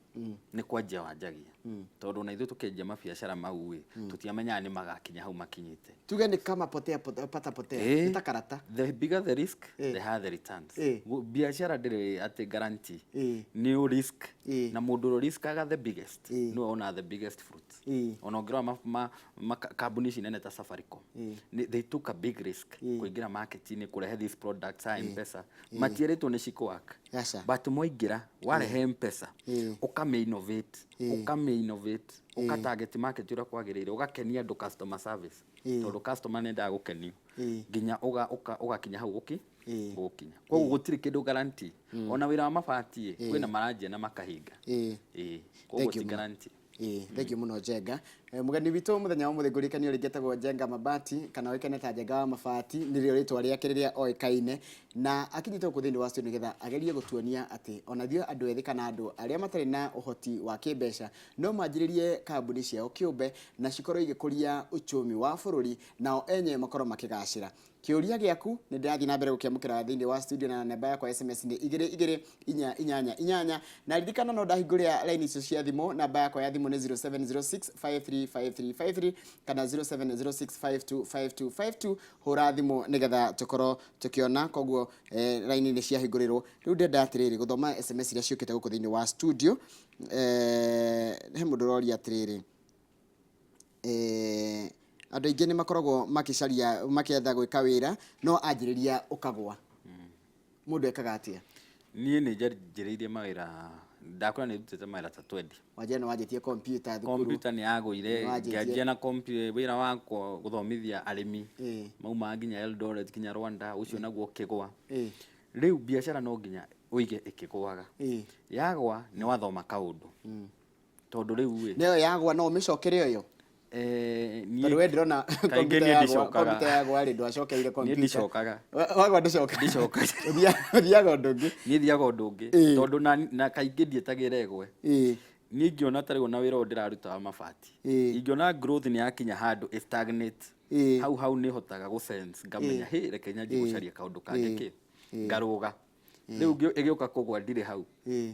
nĩ kwanjia wanjagia, tondũ ona ithuĩ tũkĩanjia mabiacara mau ĩ, tũtiamenyaga nĩ magakinya hau makinyĩte. Tuge nĩ kama potea, potea pata potea, nĩ ta karata. The bigger the risk, the higher the returns. Biacara ndĩrĩ atĩ guarantee. Nĩ ũ risk. Na mũndũ ũrĩa riskaga the biggest nĩwe wonaga the biggest fruit. Ona ũngĩrora kambuni ici nene ta Safaricom, they took a big risk kũingĩra market-inĩ, kũrehe these products ha M-Pesa. Matierĩtwo nĩ cikũ-work. Aca. But mwaingĩra, warehe M-Pesa, ũkamĩ innovate, ũkamĩ innovate, ũka target market ũrĩa kwagĩrĩire, ũgakenia andũ, customer service, tondũ customer nĩ endaga gũkenio, nginya ũgakinya hau ũgũkinya. Koguo gũtirĩ kĩndũ guarantee. Ona wĩra wa mabati ĩ, kwĩna maranjia na makahinga. Koguo Thank you ti mũno. guarantee. Thank you mũno, Njenga. Mũgeni witũ mũthenya wa ũmũthĩ, ngũririkanie rĩngĩ, etagwo Njenga Mabati, kana oĩkaine ta Njenga wa Mabati, nĩrĩo rĩtwa rĩake rĩrĩa oĩkaine, na akinyĩte gũkũ thĩinĩ wa studio nĩgetha agerie gũtuonia atĩ ona ithuĩ andũ ethĩ kana andũ arĩa matarĩ na ũhoti wa kĩmbeca no manjĩrĩrie kambuni ciao kĩũmbe na cikorwo igĩkũria uchumi wa bũrũri, nao enyewe makorwo makĩgacĩra. Kĩũria gĩaku nĩ ndĩrathiĩ na mbere gũkĩamũkĩra thĩinĩ wa studio, na namba yakwa ya SMS nĩ 22888, na ririkana no ndahingũrĩra raini icio cia thimũ. Namba yakwa ya thimũ nĩ 0706535353 kana 0706525252. Hũra thimũ nĩgetha tũkorwo tũkĩona. Koguo raini nĩ ciahingũrĩrwo. Rĩu ndĩrenda atĩrĩrĩ, gũthoma SMS iria ciũkĩte gũkũ thĩinĩ wa studio. He mũndũ ũroria atĩrĩrĩ, andũ aingĩ nĩ makoragwo makĩcaria, makĩetha gwĩka wĩra, no anjĩrĩria ũkagwa, mũndũ ekaga atĩa? Niĩ nĩ njanjĩrĩirie mawĩra, ndakwĩra nĩ ndutĩte mawĩra ta 20. Wanjĩra nĩ wanjĩtie kompiuta thukuru. Kompiuta nĩ yagũire. Nĩ wanjĩtie. Ngĩanjia na wĩra wakwa gũthomithia arĩmi maumaga nginya Eldoret, nginya Rwanda, ũcio naguo ũkĩgwa. Rĩu biacara no nginya ũige ĩkĩgwaga. Yagwa nĩ wathoma kaũndũ. Tondũ rĩu ĩ Nĩyo yagwa no ũmĩcokere ũyũ? Niĩ Tondũ we ndĩrona kaingĩ kompiuta niĩ yagwa, ndicokaga. kompiuta yagwa rĩ, ndwacokeire Niĩ kompiuta. ndicokaga. Wagwa ndũcokaga? Ndicokaga. Ũthiaga ũndũ ũngĩ. Niĩ thiaga ũndũ ũngĩ. Tondũ na kaingĩ ndietagĩra ĩgwe. Niĩ ingĩona ta rĩu ona wĩra ũyũ ndĩraruta wa mabati, ingĩona growth nĩ yakinya handũ ĩ stagnate, hau hau nĩ hotaga gũ sense ngamenya, hĩ, reke nyanjie gũcaria kaũndũ kangĩ kĩ, ngarũga. Rĩu ĩgĩũka kũgwa ndirĩ hau.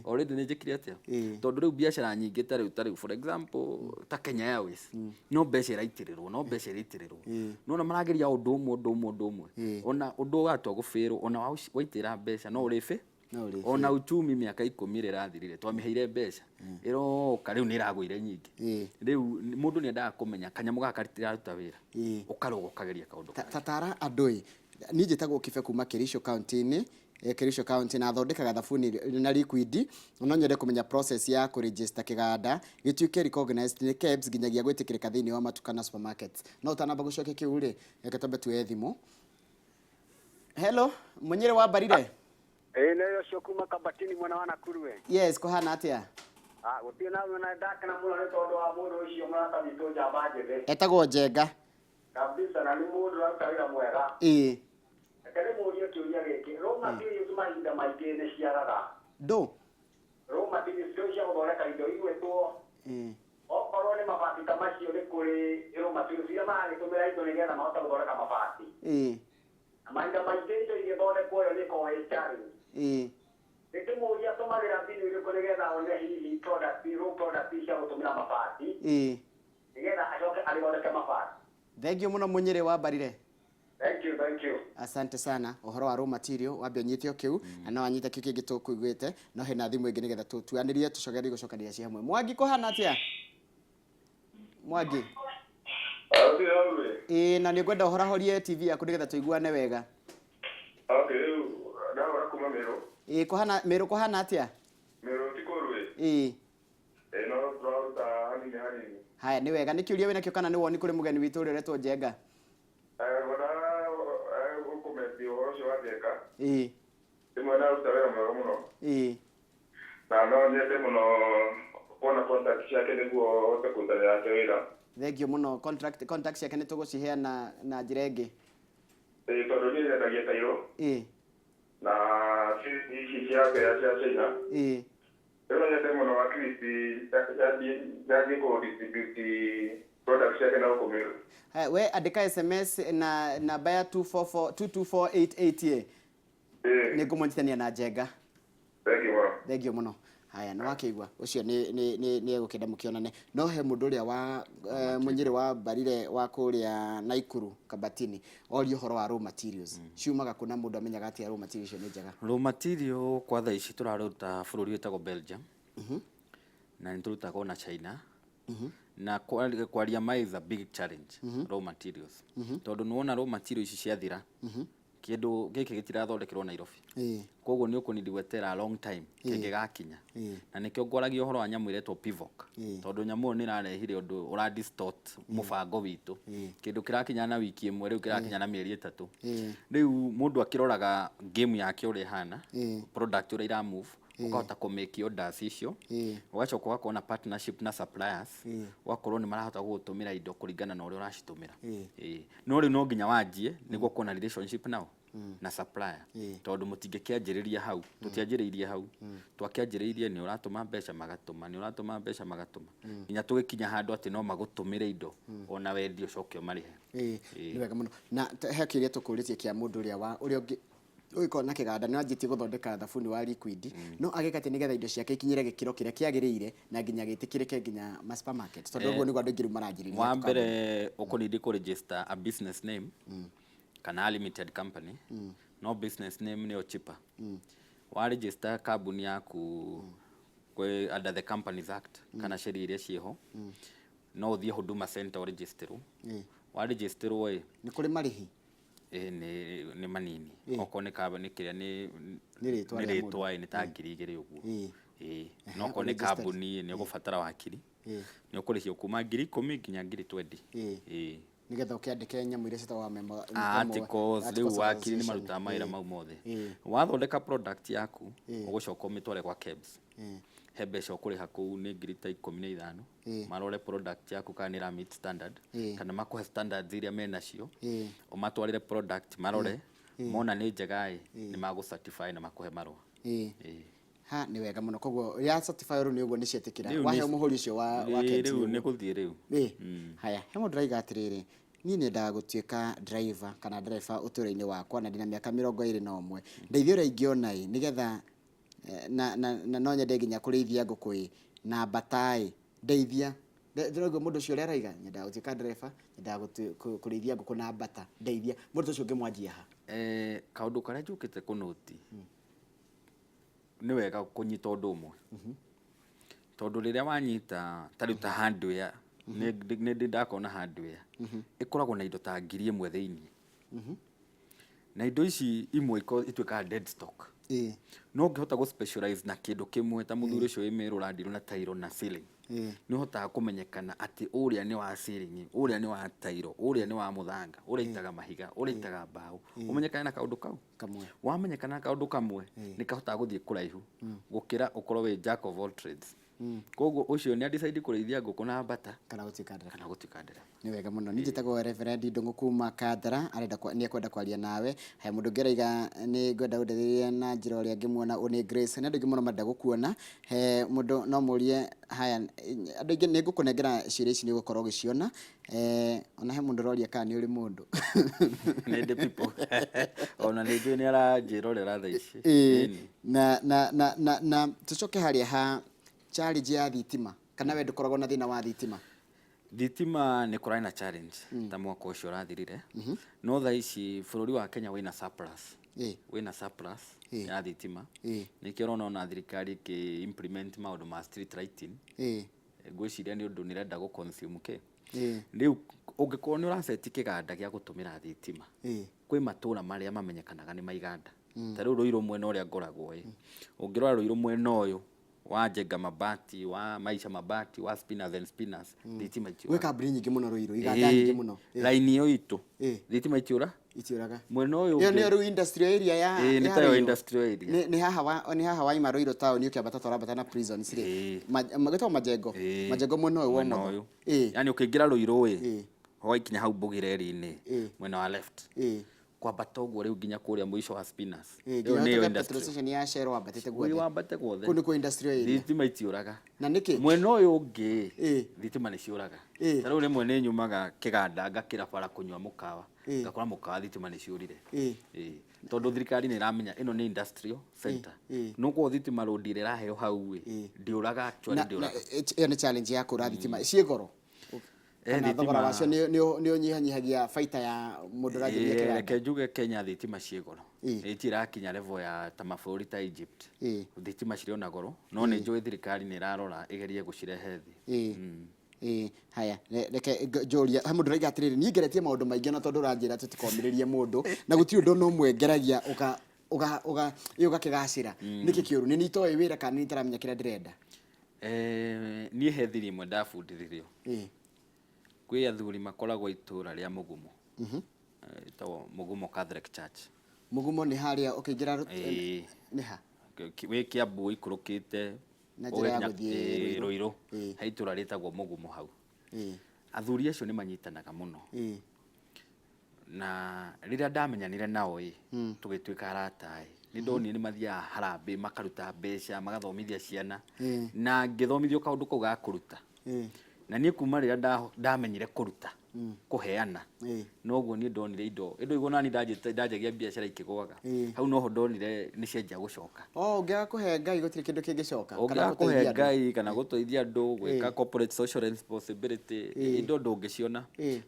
Already nĩ njĩkire atĩa? Tondũ rĩu biacara nyingĩ ta rĩu, ta rĩu for example ta Kenya Airways, no mbeca ĩraitĩrĩrwo, no mbeca ĩraitĩrĩrwo. Nĩwona marageria ũndũ ũmwe, ũndũ ũmwe, ũndũ ũmwe. Ona ũndũ watua gũbĩrwo, ona waitĩrĩra mbeca no ũrĩbĩ. No ũrĩbĩ. Ona uchumi mĩaka 10 ĩrĩa ĩrathirire, twamĩheire mbeca. Ĩroka rĩu nĩ ĩragũire nyingĩ. Rĩu mũndũ nĩ endaga kũmenya kanyamũ gaka gatiraruta wĩra. Ũkarũga ũkageria kaũndũ kangĩ. Tatara andũ ĩ, niĩ njĩtagwo Kibe kuma Kericho County-inĩ, Kericho County, na thondekaga thabuni na liquid. No nyende kũmenya process ya kũ-register kĩganda gĩtuĩke recognized nĩ KEBS nginyagia gwĩtĩkĩrĩka thĩinĩ wa matuka na supermarkets. No ũtanamba gũcokia kĩu rĩ, reke twambe tuoye thimũ. Hello, Mũnyĩrĩ wa Mbarire? Ĩĩ nĩ ũcio kuma Kabatini mwena wa Nakuru we. Yes, kũhana atĩa? Ah, gũtirĩ na na ndakena mũno nĩ tondũ wa mũndũ ũcio mũrata witũ njamba njĩthĩ. Etagwo Njenga. Kabisa, na nĩ mũndũ ũraruta wĩra mwega. Reke ndĩmũrie kĩũria gĩkĩ. Raw materials mahinda maingĩ nĩ ciagaga. Ndũ? Raw materials icio cia gũthondeka indo igwĩtwo. Okorwo nĩ mabati ta macio nĩ kũrĩ raw materials iria maragĩtũmĩra indo nĩgetha mahote gũthondeka mabati. Na mahinda maingĩ indo igĩthondekwo ĩyo nĩ ĩkoragwo ĩ challenge. Ndĩkĩmũria atũmagĩra mbinu ĩrĩkũ nĩgetha one hihi product, raw product cia gũtũmĩra mabati. Nĩgetha acoke agĩthondeke mabati. Thank you mũno Mũnyĩrĩ wa Mbarire. Thank you, thank you. Asante sana. Ũhoro wa raw material wambe ũnyite o kĩu, na no anyite kĩu kĩngĩ tũkũiguĩte, no hena thimũ ĩngĩ nĩgetha tũtuanĩrie tũcokerie gũcokanĩria ciĩ hamwe. Mwangi kũhana atĩa? Mwangi. Ĩĩ, na nĩ ngwenda ũhorahorie TV yaku nĩgetha tũiguane wega. Okay, rĩu ndahũra kuma Meru. Ĩĩ, kũhana Meru kũhana atĩa? Meru ti kũũru ĩ. Ĩĩ. Ĩĩ, no tũraruta hanini hanini. Haya, nĩ wega. Nĩ kĩũria wĩnakĩo kana nĩ woni kũrĩ mũgeni witũ ũrĩa ũretwo Njenga? Ngwendaga gũkũmendi ũhoro ũcio wa Njenga. Rĩmwe ndaruta wĩra mwega mũno. Na no nyende mũno kuona contact ciake nĩguo hote kũruta nake wĩra. Thank you mũno. Contact ciake nĩ tũgũciheana na njĩra ĩngĩ. Ĩĩ, tondũ niĩ nyendagia tairo. Na ici cia kĩrĩa cia China. Rĩu no nyende mũno at least nyanjie kũ distribute product ciake na gũkũ Meru. Haya, we andĩka SMS na namba ya 244 22488 ĩ. Nĩ ngũmũnyitithania na Njenga. Thank you mũno. Thank you mũno. Haya, nĩ wakĩigua ũcio nĩ egũkĩenda mũkĩonane. No he mũndũ ũrĩa wa Mũnyĩrĩ wa Mbarire wa kũrĩa Naikuru Kabatini oria ũhoro wa raw materials. Ciumaga kũ na mũndũ amenyaga atĩa raw materials icio nĩ njega? Raw material kwa thaa ici tũraruta bũrũri wĩtagwo Belgium. Na nĩ tũrutaga ona China. Na kwaria ma is a big challenge, raw materials. Tondũ nĩ wona raw material ici ciathira, kĩndũ gĩkĩ gĩtirathondekerwo Nairobi. Koguo nĩ ũkũnidi gwetera a long time kĩngĩgakinya. Na nĩkĩo ngwaragia ũhoro wa nyamũ ĩretwo Pivoc. Tondũ nyamũ ĩyo nĩ ĩrarehire ũndũ ũra distort mũbango witũ. Kĩndũ kĩrakinya na wiki ĩmwe rĩu kĩrakinya na mĩeri 3. Rĩu mũndũ akĩroraga game yake ũrĩa ĩhana, product ũrĩa ĩra move, ũkahota kũ make orders icio. Ũgacoka ũgakorwo na partnership na suppliers, ũgakorwo nĩ marahota gũgũtũmĩra indo kũringana na ũrĩa ũracitũmĩra. No rĩu no nginya wanjie nĩguo ũkorwo na relationship nao na supplier. Tondũ mũtingĩkĩanjĩrĩria hau, tũtianjĩrĩirie hau. Twakĩanjĩrĩirie nĩ ũratũma mbeca magatũma, nĩ ũratũma mbeca magatũma. Nginya tũgĩkinya handũ atĩ no magũtũmĩre indo ona wendia ũcoke ũmarĩhe. Nĩ wega mũno. Na he kĩũria tũkũrĩtie kĩa mũndũ ũrĩa wa ũrĩa ũngĩ ũgĩkorwo na kĩganda nĩ wanjĩtie gũthondeka thabuni wa liquid, no agĩka atĩ nĩgetha indo ciake ikinyĩre gĩkĩro kĩrĩa kĩagĩrĩire na nginya gĩtĩkĩrĩke nginya ma supermarket, tondũ ũguo nĩguo andũ aingĩ rĩu maranjĩrĩria Wa tũkambuni. mbere ũkũnidi kũ register a business name kana a limited company, no business name nĩyo cheaper. Wa register kambuni yaku kwĩ under the Companies Act kana sheria iria ciĩho, no ũthiĩ Huduma Center ũregisterwo. Wa registerwo ĩ, Nĩ kũrĩ marĩhi? Ĩ, nĩ manini. Okorwo nĩ kambuni kĩrĩa nĩ rĩtwa nĩ rĩa mũndũ. rĩtwa ĩ, nĩ ta 2000 ũguo. No okorwo nĩ Registered. kambuni nĩ ũgũbatara wakiri. Nĩ ũkũrĩhio kuma 10,000 nginya 20,000. Nĩgetha ũkĩandĩke nyamũ iria ciĩtagwo Articles, articles rĩu of wakiri nĩ association. marutaga mawĩra mau mothe. Wathondeka product yaku, ũgũcoka ũmĩtware gwa KEBS. He mbeca ũkũrĩha kũu nĩ ngiri ta 15. Marore product yaku kana nĩ ĩra meet standard, kana makũhe standards iria menacio. Ũmatwarĩre product marore, mona nĩ njega ĩ, nĩ magũ certify na makũhe marũa. Ha, nĩ wega mũno. Koguo ya certify rĩu nĩ ũguo nĩ ciĩtĩkĩra. Rĩu Waheo mũhũri ũcio wa KEBS rĩu nĩ gũthiĩ rĩu. Haya, he mũndũ ũraiga atĩrĩrĩ, niĩ nyendaga gũtuĩka driver kana ndereba ũtũũro-inĩ wakwa na ndĩna mĩaka 21, ndeithia ũrĩa ingĩona ĩ nĩgetha na no nyende nginya kũrĩithia ngũkũ ĩ na mbata ĩ, ndeithia. Ndĩraigua mũndũ ũcio ũrĩa araiga, nyendaga gũtuĩka ndereba, nyendaga kũrĩithia ngũkũ na mbata, ndeithia. Mũndũ ũcio ũngĩmwanjia ha? Kaũndũ karĩa njũkĩte kũnũti, nĩ wega kũnyita ũndũ ũmwe. Tondũ rĩrĩa wanyita ta rĩu ta hardware, nĩ ndĩ ndakona hardware, ĩkoragwo na indo ta 1000 thĩiniĩ. Na indo ici imwe ituĩkaga dead stock. No ũngĩhota gũ specialize na kĩndũ kĩmwe ta mũthuri ũcio wĩ Meru ũrandirwo na tairo na ceiling. Nĩ ũhotaga kũmenyekana atĩ ũrĩa nĩ wa ceiling, ũrĩa nĩ wa tairo, ũrĩa nĩ wa mũthanga, ũrĩa itaga mahiga, ũrĩa itaga mbaũ. Ũmenyekane na kaũndũ kau. Kamwe. Wamenyekana na kaũndũ kamwe, nĩ kahotaga gũthiĩ kũraihu gũkĩra ũkorwo wĩ jack of all trades. Koguo ũcio nĩ decide kũrĩithia ngũkũ na mbata kana gũtuĩka ndereba. Kana gũtuĩka ndereba. Nĩ wega mũno. Niĩ njĩtagwo Reverend Ndũng'ũ kuma Kandara, arenda nĩ ekwenda kwaria nawe. He mũndũ ũngĩ araiga nĩ ngwenda ũndeithĩrĩrie na njĩra ũrĩa ngĩmuona, ũ nĩ Grace. Nĩ andũ aingĩ mũno marenda gũkuona. He mũndũ no mũrie, haya, andũ aingĩ nĩ ngũkũnengera ciũria ici nĩ ũgũkorwo ũgĩciona. Ona he mũndũ ũroria kana nĩ ũrĩ mũndũ. Nĩ ndĩ people. Ona nĩ njũĩ nĩ aranjĩrorera thaa ici. Na tũcoke harĩa ha challenge ya thitima, kana we ndũkoragwo na thĩna wa thitima? Thitima nĩ kũrarĩ na challenge ta mwaka ũcio ũrathirire. No thaa ici bũrũri wa Kenya wĩna surplus. Wĩna surplus ya thitima. Nĩkĩo ũrona ona thirikari ĩkĩ implement maũndũ ma street lighting. Ngwĩciria nĩ ũndũ nĩ ĩrenda gũ consume kĩ. Rĩu ũngĩkorwo nĩ ũraceti kĩganda gĩa gũtũmĩra thitima, kwĩ matũra marĩa mamenyekanaga nĩ maiganda. Ta rĩu Ruiru mwena ũrĩa ngoragwo ĩ, ũngĩrora Ruiru mwena ũyũ wa Njenga Mabati, wa Maisha Mabati, wa Spinners and Spinners, thitima itiũraga. Gwĩ kambuni nyingĩ mũno Ruiru, iganda nyingĩ mũno. Raini ĩyo itũ, thitima itiũra? Itiũraga. Mwena ũyũ Ĩyo nĩyo rĩu industrial area ya Ĩĩ, nĩ ya tayo Ruiru. industrial area. Nĩ haha waima Ruiru town ũkĩambata tũrambata na prisons rĩ. Gwĩtagwo Majengo. Majengo mwena ũyũ wa Mwena ũmotho. ũyũ. Yaani ũkĩingĩra Ruiru ĩ, waikinya hau Mbũgĩra-inĩ, mwena wa left. Kwambata ũguo rĩu nginya kũrĩa mũico wa Spinners. Ĩĩ, Ĩyo nginya nĩyo ũtuĩke industrial. petrol station ya Shell wambatĩte guothe. Ũyũ wambate guothe. Kũu nĩkuo industrial area. Thitima itiũraga. Na nĩkĩ? Mwena ũyũ ũngĩ, thitima nĩ ciũraga. Ta rĩu rĩmwe nĩ nyumaga kĩganda ngakĩra bara kũnyua mũkawa. Ngakora mũkawa thitima nĩ ciũrire. Tondũ thirikari nĩ ĩramenya ĩno nĩ industrial center. No koguo thitima road ĩrĩa ĩraheo hau ĩ, ndĩũraga actually ndĩũraga. Ĩyo nĩ challenge ya kũra thitima. Ciĩ goro? Kana thogora wacio nĩ ũnyihanyihagia baita ya mũndũ ũranjĩrĩria kĩganda? Reke njuge Kenya thitima ciĩ goro. Itirakinya level ya ta mabũrũri ta Egypt. Thitima cirĩ ona goro, no nĩ njũĩ thirikari nĩ ĩrarora ĩgerie gũcirehe thĩ. Haya, reke njũrie, he mũndũ ũraiga atĩrĩrĩ, niĩ ngeretie maũndũ maingĩ na tondũ ũranjĩra tũtikomĩrĩrie mũndũ, na gũtirĩ ũndũ ona ũmwe ngeragia ũgakĩgacĩra. Nĩkĩ kĩũru? Nĩ niĩ itoĩ wĩra kana nĩ niĩ itaramenya kĩrĩa ndĩrenda? Niĩ he thiri ĩmwe ndabundithirio. Kwĩ athuri makoragwo itũra rĩa Mũgumo. Ĩtagwo Mũgumo Catholic Church. Mũgumo nĩ harĩa ũkĩingĩra nĩ ha? Wĩ Kiambu ũikũrũkĩte Na njĩra ya ũgakinya, gũthiĩ Ruiru. Ruiru. He itũra rĩtagwo Mũgumo hau. Athuri acio nĩ manyitanaga mũno. Na rĩrĩa ndamenyanire nao ĩ, tũgĩtuĩka arata ĩ, nĩ ndonire nĩ mathiaga harambee, makaruta mbeca, magathomithia ciana. Na ngĩthomithio kaũndũ kau ga kũruta. Na niĩ kuma rĩrĩa ndamenyire kũruta, kũheana, noguo niĩ ndonire indo, indo igũrũ nani ndanjagia biacara ikĩgũaga. Hau noho ndonire nĩ cianjia gũcoka. Oh, ũngĩaga kũhe Ngai gũtirĩ kĩndũ kĩngĩcoka, kana Ũngĩaga kũhe gũteithia andũ. Ngai kana gũteithia andũ, gwĩka corporate social responsibility, indo ndũngĩciona.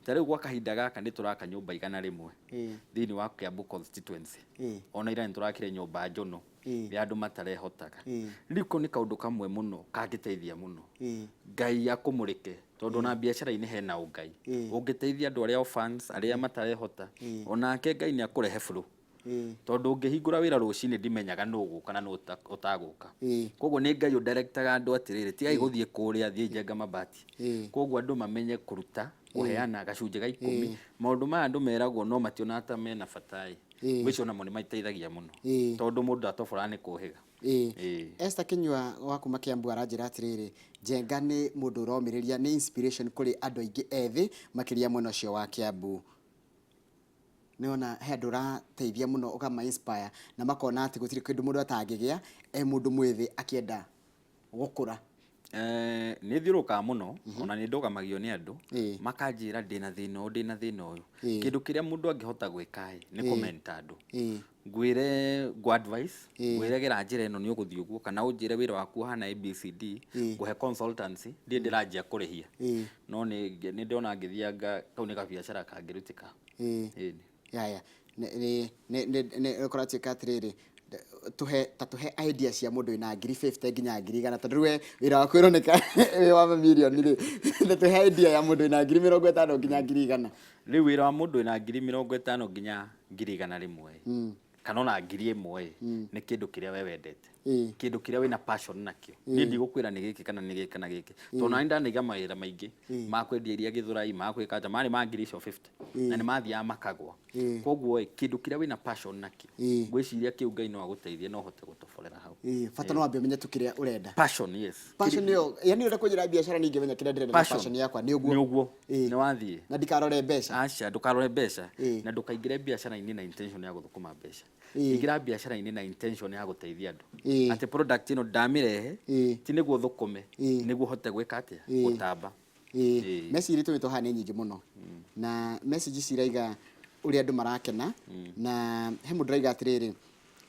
Ta rĩu gwa kahinda gaka nĩ tũraka nyũmba 100 thĩinĩ wa Kiambu constituency. Ona ira nĩ tũrakire nyũmba njũnũ ya andũ matarehotaga. Rĩu kau nĩ kaũndũ kamwe mũno kangĩteithia mũno. Ngai akũmũrĩke, tondũ ona biacara-inĩ hena ũngai. Ũngĩteithia andũ arĩa orphans, arĩa matarehota, onake Ngai nĩ akũrehe flow. Tondũ ũngĩhingũra wĩra rũcinĩ ndimenyaga nũ ũgũka na nũ ũtagũka. Koguo nĩ Ngai ũdirectaga andũ atĩrĩrĩ, tigai gũthiĩ kũrĩa, thiĩ Njenga Mabati. Koguo andũ mamenye kũruta, kũheana gacunjĩ ga 10. Maũndũ maya andũ meragwo no mationaga ta mena bata ĩ. Ngwĩciria onamo nĩ mateithagia mũno, tondũ mũndũ atoboraga nĩ kũhĩga. Esther Kinyua wa kuma Kiambu aranjĩra atĩrĩrĩ, Njenga nĩ mũndũ ũromĩrĩria, nĩ inspiration kũrĩ andũ aingĩ ethĩ makĩria mwena ũcio wa Kiambu. Nĩwona he andũ ũrateithia mũno ũkama inspire na makona atĩ gũtirĩ kĩndũ mũndũ atangĩgĩa e mũndũ mwĩthĩ akĩenda gũkũra. Nĩ thiũrũrũkaga mũno, ona nĩ ndũgamagio nĩ andũ makanjĩra ndĩna thĩna ũyũ, ndĩna thĩna ũyũ. Kĩndũ kĩrĩa mũndũ angĩhota gwĩka ĩ nĩ kũmenta andũ, ngwĩre ngũ advice, ngwĩre gera njĩra ĩno nĩ ũgũthiĩ ũguo, kana ũnjĩre wĩra waku ũhana ABCD, ngũhe consultancy. Ndirĩ ndĩranjia kũrĩhia, no nĩ ndĩrona ngĩthianga kau nĩ gabiacara kangĩrutĩka. Ĩni. Yaya nĩ nĩ nĩ nĩ ũkoratuĩka atĩrĩrĩ, tuhe ta tuhe idea cia mũndũ wĩna ngiri 50 nginya ngiri 100, tondũ rĩu we wĩra waku ũroneka wĩ wa mamirioni rĩ, ta tuhe idea ya mũndũ wĩna ngiri 50 nginya ngiri 100. Rĩu wĩra wa mũndũ wĩna ngiri 50 nginya ngiri 100 kana ona ngiri 1 nĩ kĩndũ kĩrĩa we wendete, kĩndũ kĩrĩa wĩna passion nakĩo. Niĩ ndigũkwĩra nĩ gĩkĩ kana nĩ gĩkĩ kana gĩkĩ, tondũ nani ndanaiga mawĩra maingĩ ma kwendia iria Gĩthũrai, ma gwĩka atĩa, marĩ ma ngiri icio 50 na nĩ mathiaga makagwa. Koguo ĩ, kĩndũ kĩrĩa wĩna passion nakĩo, ngwĩciria kĩu Ngai no agũteithie na ũhote gũtoborera hau. Bata no wambe ũmenye tu kĩrĩa ũrenda. Passion, yes. Passion nĩyo, yani ũrenda kũnjĩra biacara ningĩmenya kĩrĩa ndĩrenda na Passion. Passion yakwa nĩ ũguo. Nĩ ũguo. Nĩ wathiĩ. Na ndikarore mbeca. Aca, ndũkarore mbeca. Na ndũkaingĩre biacara-inĩ na intention ya gũthũkũma mbeca. Ingĩra biacara-inĩ na intention ya gũteithia andũ, atĩ product ĩno ndamĩrehe ti nĩguo thũkũme, nĩguo hote gwĩka atĩa, gũtamba. Message iria tũmĩtwo haha nĩ nyingĩ mũno, na message ici iraiga ũrĩa andũ marakena, na he mũndũ ũraiga atĩrĩrĩ,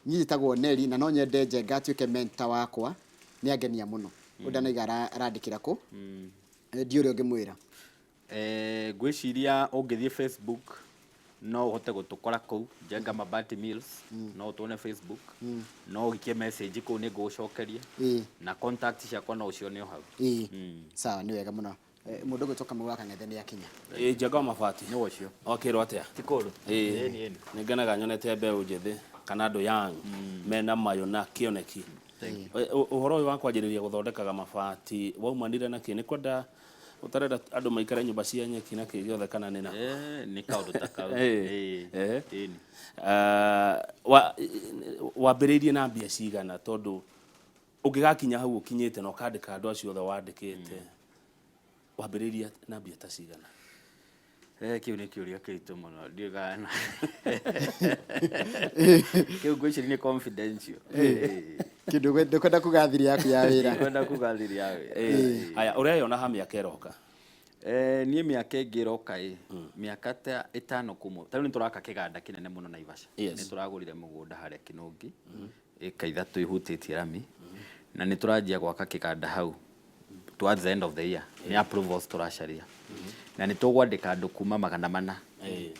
niĩ njĩtagwo Neri na no nyende Njenga atuĩke mentor wakwa, nĩ angenia mũno. Ũyũ ndanaiga arandĩkĩra kũ. Ndiũ ũrĩa ũngĩmwĩra. Ngwĩciria ũngĩthiĩ Facebook no ũhote gũtũkora kũu, Njenga Mabati Mills, no ũtuone Facebook, no ũikie message kũu, nĩ ngũgũcokeria, na contact ciakwa no ũcione o hau. Sawa, nĩ wega mũno. Mũndũ ũgwĩtwo Kamau wa Kang'ethe nĩ akinya. Ĩ, Njenga wa Mabati. Nĩ ũcio. Wakĩrwo atĩa? Ti kũũru. Ĩĩ. Ĩni. Nĩ ngenaga nyonete mbeũ njĩthĩ kana andũ young mena mayũ na kĩoneki. Ũhoro ũyũ wa kwanjĩrĩria gũthondekaga mabati waumanire na kĩ? Nĩ kwenda ũtarenda andũ maikare nyũmba cia nyeki na kĩ gĩothe kana nĩ na? Nĩ kaũndũ ta kau. Ĩni. Wambĩrĩirie na mbia cigana, tondũ ũngĩgakinya hau ũkinyĩte na ũkandĩka andũ acio othe wandĩkĩte, wambĩrĩirie na mbia ta cigana? Kĩu nĩ kĩũria kĩritũ mũno, ndiũĩ kana kĩu ngwĩciria nĩ confidential. Kĩndũ ndũkwenda kuga thiri yaku ya wĩra. Ndikwenda kuga thiri ya wĩra. Haya, ũreyona ha mĩaka ĩroka? Niĩ mĩaka ĩngĩ ĩroka ĩ, mĩaka ta 5 kuma ta rĩu nĩ tũraka kĩganda kĩnene mũno Naivasha. Nĩ tũragũrire mũgũnda harĩa Kĩnũngi, ĩka 3 ihutĩtie rami, na nĩ tũranjia gwaka kĩganda hau towards the end of the year. Nĩ approvals tũracaria, na nĩ tũgwandĩka andũ kuma 400.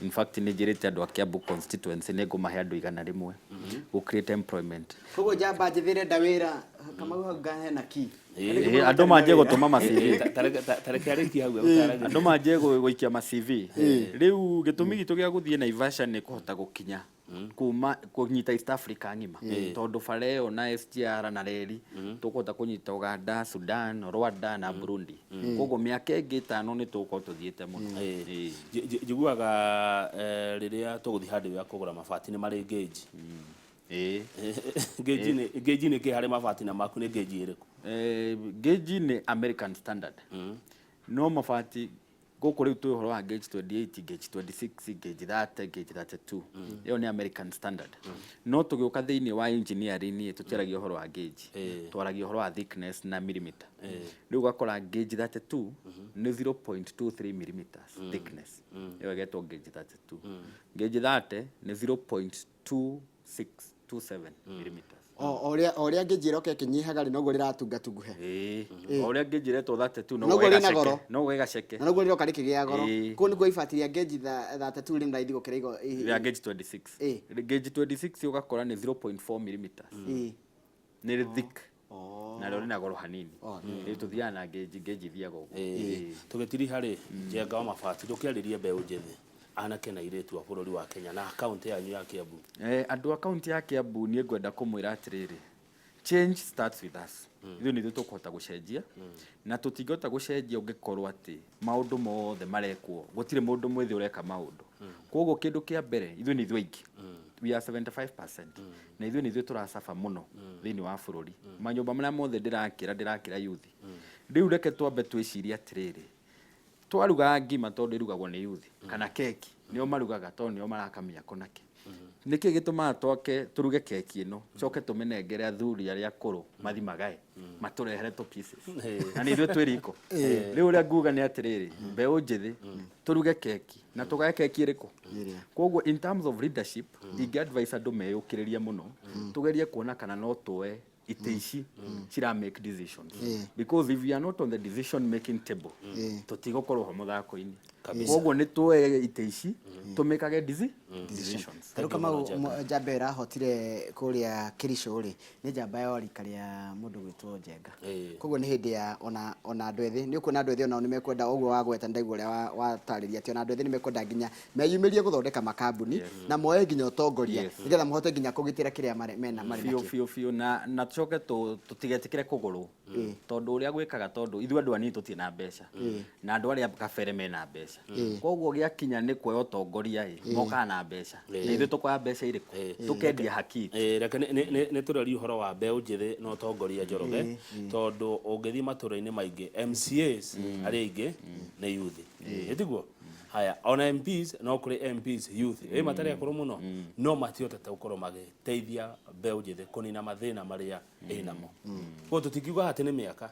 In fact, nĩ njĩrĩte andũ a Kiambu constituency nĩ ngũmahe andũ 100 gũ create employment. Koguo njamba njĩthĩ ĩrenda wĩra, Kamau hau ngahena ki. Andũ manjie gũtũma ma CV. Tareke arĩkie hau egũtaragĩria. Andũ manjie gũikia ma CV. Rĩu gĩtũmi gitũ gĩa gũthiĩ Naivasha nĩ kũhota gũkinya kuma kũnyita East Africa ng'ima, tondũ bara ĩyo na SGR na reri tũkũhota kũnyita Uganda, Sudan, Rwanda na Burundi. Koguo mĩaka ĩngĩ 5 nĩ tũgũkorwo tũthiĩte mũno. Njiguaga rĩrĩa tũgũthiĩ handũ ya kũgũra mabati nĩ marĩ gauge. Gauge nĩ kĩ harĩ mabati, na maku nĩ gauge ĩrĩkũ? Gauge nĩ American standard. No mabati gũkũ rĩu twĩ ũhoro wa gauge 28, gauge 26, gauge 30, gauge 32. Ĩyo nĩ American standard. No tũgĩũka thĩinĩ wa engineering ĩ, tũtiaragia ũhoro wa gauge. Twaragia ũhoro wa thickness na millimeter. Rĩu ũgakora gauge 32 nĩ 0.23 millimeters thickness. Ĩyo ĩgetwo gauge 32. Gauge 30 nĩ 0.2627 millimeters. O ũrĩa gauge ĩroka ĩkĩnyihaga rĩ, noguo rĩratungatunguhe. Ĩĩ. O ũrĩa gauge ĩretwo 32 Noguo noguo rĩna ĩgaceke. goro. Noguo ĩgaceke. Na noguo rĩroka rĩkĩgĩa goro. Kũu nĩguo ibati rĩa gauge 32 rĩna raithi gũkĩra igo Rĩa gauge 26. Gauge 26 ũgakora nĩ 0.4 millimeters. Nĩ rĩ thick. Na rĩo rĩna goro hanini. Rĩu tũthiaga na gauge, gauge ithiaga ũguo. Tũgĩtiriha rĩ, Njenga wa Mabati, ndũkĩarĩrie mbeũ njĩthĩ, anake na airĩtu a bũrũri wa Kenya na kaũntĩ yanyu ya Kiambu. Andũ a kaũntĩ ya Kiambu, niĩ ngwenda kũmwĩra atĩrĩrĩ, change starts with us. Ithuĩ nĩ ithuĩ tũkũhota gũcenjia, na tũtingĩhota gũcenjia ũngĩkorwo atĩ maũndũ mothe marekwo gũtirĩ mũndũ mwĩthĩ ũreka maũndũ. Koguo kĩndũ kĩa mbere, ithuĩ nĩ ithuĩ aingĩ. We are 75% na ithuĩ nĩ ithuĩ tũracaba mũno thĩinĩ wa bũrũri. Manyũmba marĩa mothe ndĩrakĩra, ndĩrakĩra youth. Rĩu reke twambe twĩcirie atĩrĩrĩ, twaruga ngima tondũ ĩrugagwo nĩ youth, kana keki nĩo marugaga tondũ nĩo maraka mĩako nake. Nĩkĩ gĩtũmaga twake tũruge keki ĩno, coke tũmĩnengere athuri arĩa akũrũ mathi magae matũrehere tũ pieces, na nĩ ithuĩ twĩ riko? Rĩu ũrĩa nguga nĩ atĩrĩrĩ, mbeũ njĩthĩ tũruge keki na tũgae keki ĩrĩkũ? Ĩrĩa. Koguo in terms of leadership, ingĩ advise andũ meyũkĩrĩrie mũno, tũgerie kuona kana no tuoe itĩ ici cira make decisions, because if we are not on the decision making table, tũtigũkorwo ho mũthako-inĩ. Koguo nĩ tuoe itĩ ici tũmĩkage decisions. Tarĩu Kamau, njamba ĩyo ĩrahotire kũrĩa Kericho rĩ, nĩ njamba ya rika rĩa mũndũ gwĩtwo Njenga. Koguo nĩ hĩndĩ ya ona andũ ethĩ, nĩ ũkuona andũ ethĩ onao nĩ mekwenda ũguo wagweta, nĩ ndaigua ũrĩa watarĩria atĩ ona andũ ethĩ nĩ mekwenda nginya meyumĩrie gũthondeka makambuni na moe nginya ũtongoria, nĩgetha mahote nginya kũgitĩra kĩrĩa mena marĩ biũ nakĩo. Biũ biũ, na tũcoke tũtigetĩkĩre kũgũrwo, tondũ ũrĩa gwĩkaga, tondũ ithuĩ andũ anini tũtirĩ na mbeca na andũ arĩa kabere mena mbeca. Koguo gĩakinya nĩ kuoya ũtongoria ĩ, mokaga na mbeca, na ithuĩ tũkoya mbeca irĩkũ? Tũkendia haki. Reke nĩ tũrerie ũhoro wa mbeũ njĩthĩ na ũtongoria, Njoroge, tondũ ũngĩthiĩ matũra-inĩ maingĩ, MCAs arĩa aingĩ nĩ youth, ĩtiguo? Haya, ona MPs, no kũrĩ MPs youth ĩ matarĩ akũrũ mũno, no matihotete gũkorwo magĩteithia mbeũ njĩthĩ kũnina mathĩna marĩa ĩnamo. Koguo tũtingiuga atĩ nĩ mĩaka,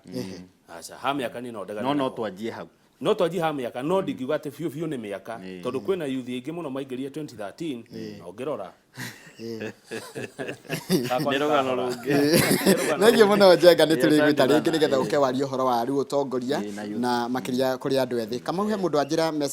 aca, ha mĩaka niĩ no ndegane no naho. Twanjie hau. No twanjie ha mĩaka, no ndingiuga atĩ biũ biũ nĩ mĩaka, tondũ kwĩna youth aingĩ mũno maingĩrire 2013 na ũngĩrora Gakwa Nĩ nĩ rũgano kahora. rũngĩ. Nĩ rũgano Thengiũ rũngĩ. mũno, Njenga, nĩ tũrĩgwĩta Asante rĩngĩ sana. nĩgetha ũke warie ũhoro wa rĩu ũtongoria Na youth. na makĩria kũrĩ andũ ethĩ. Kamau, he mũndũ anjĩra message.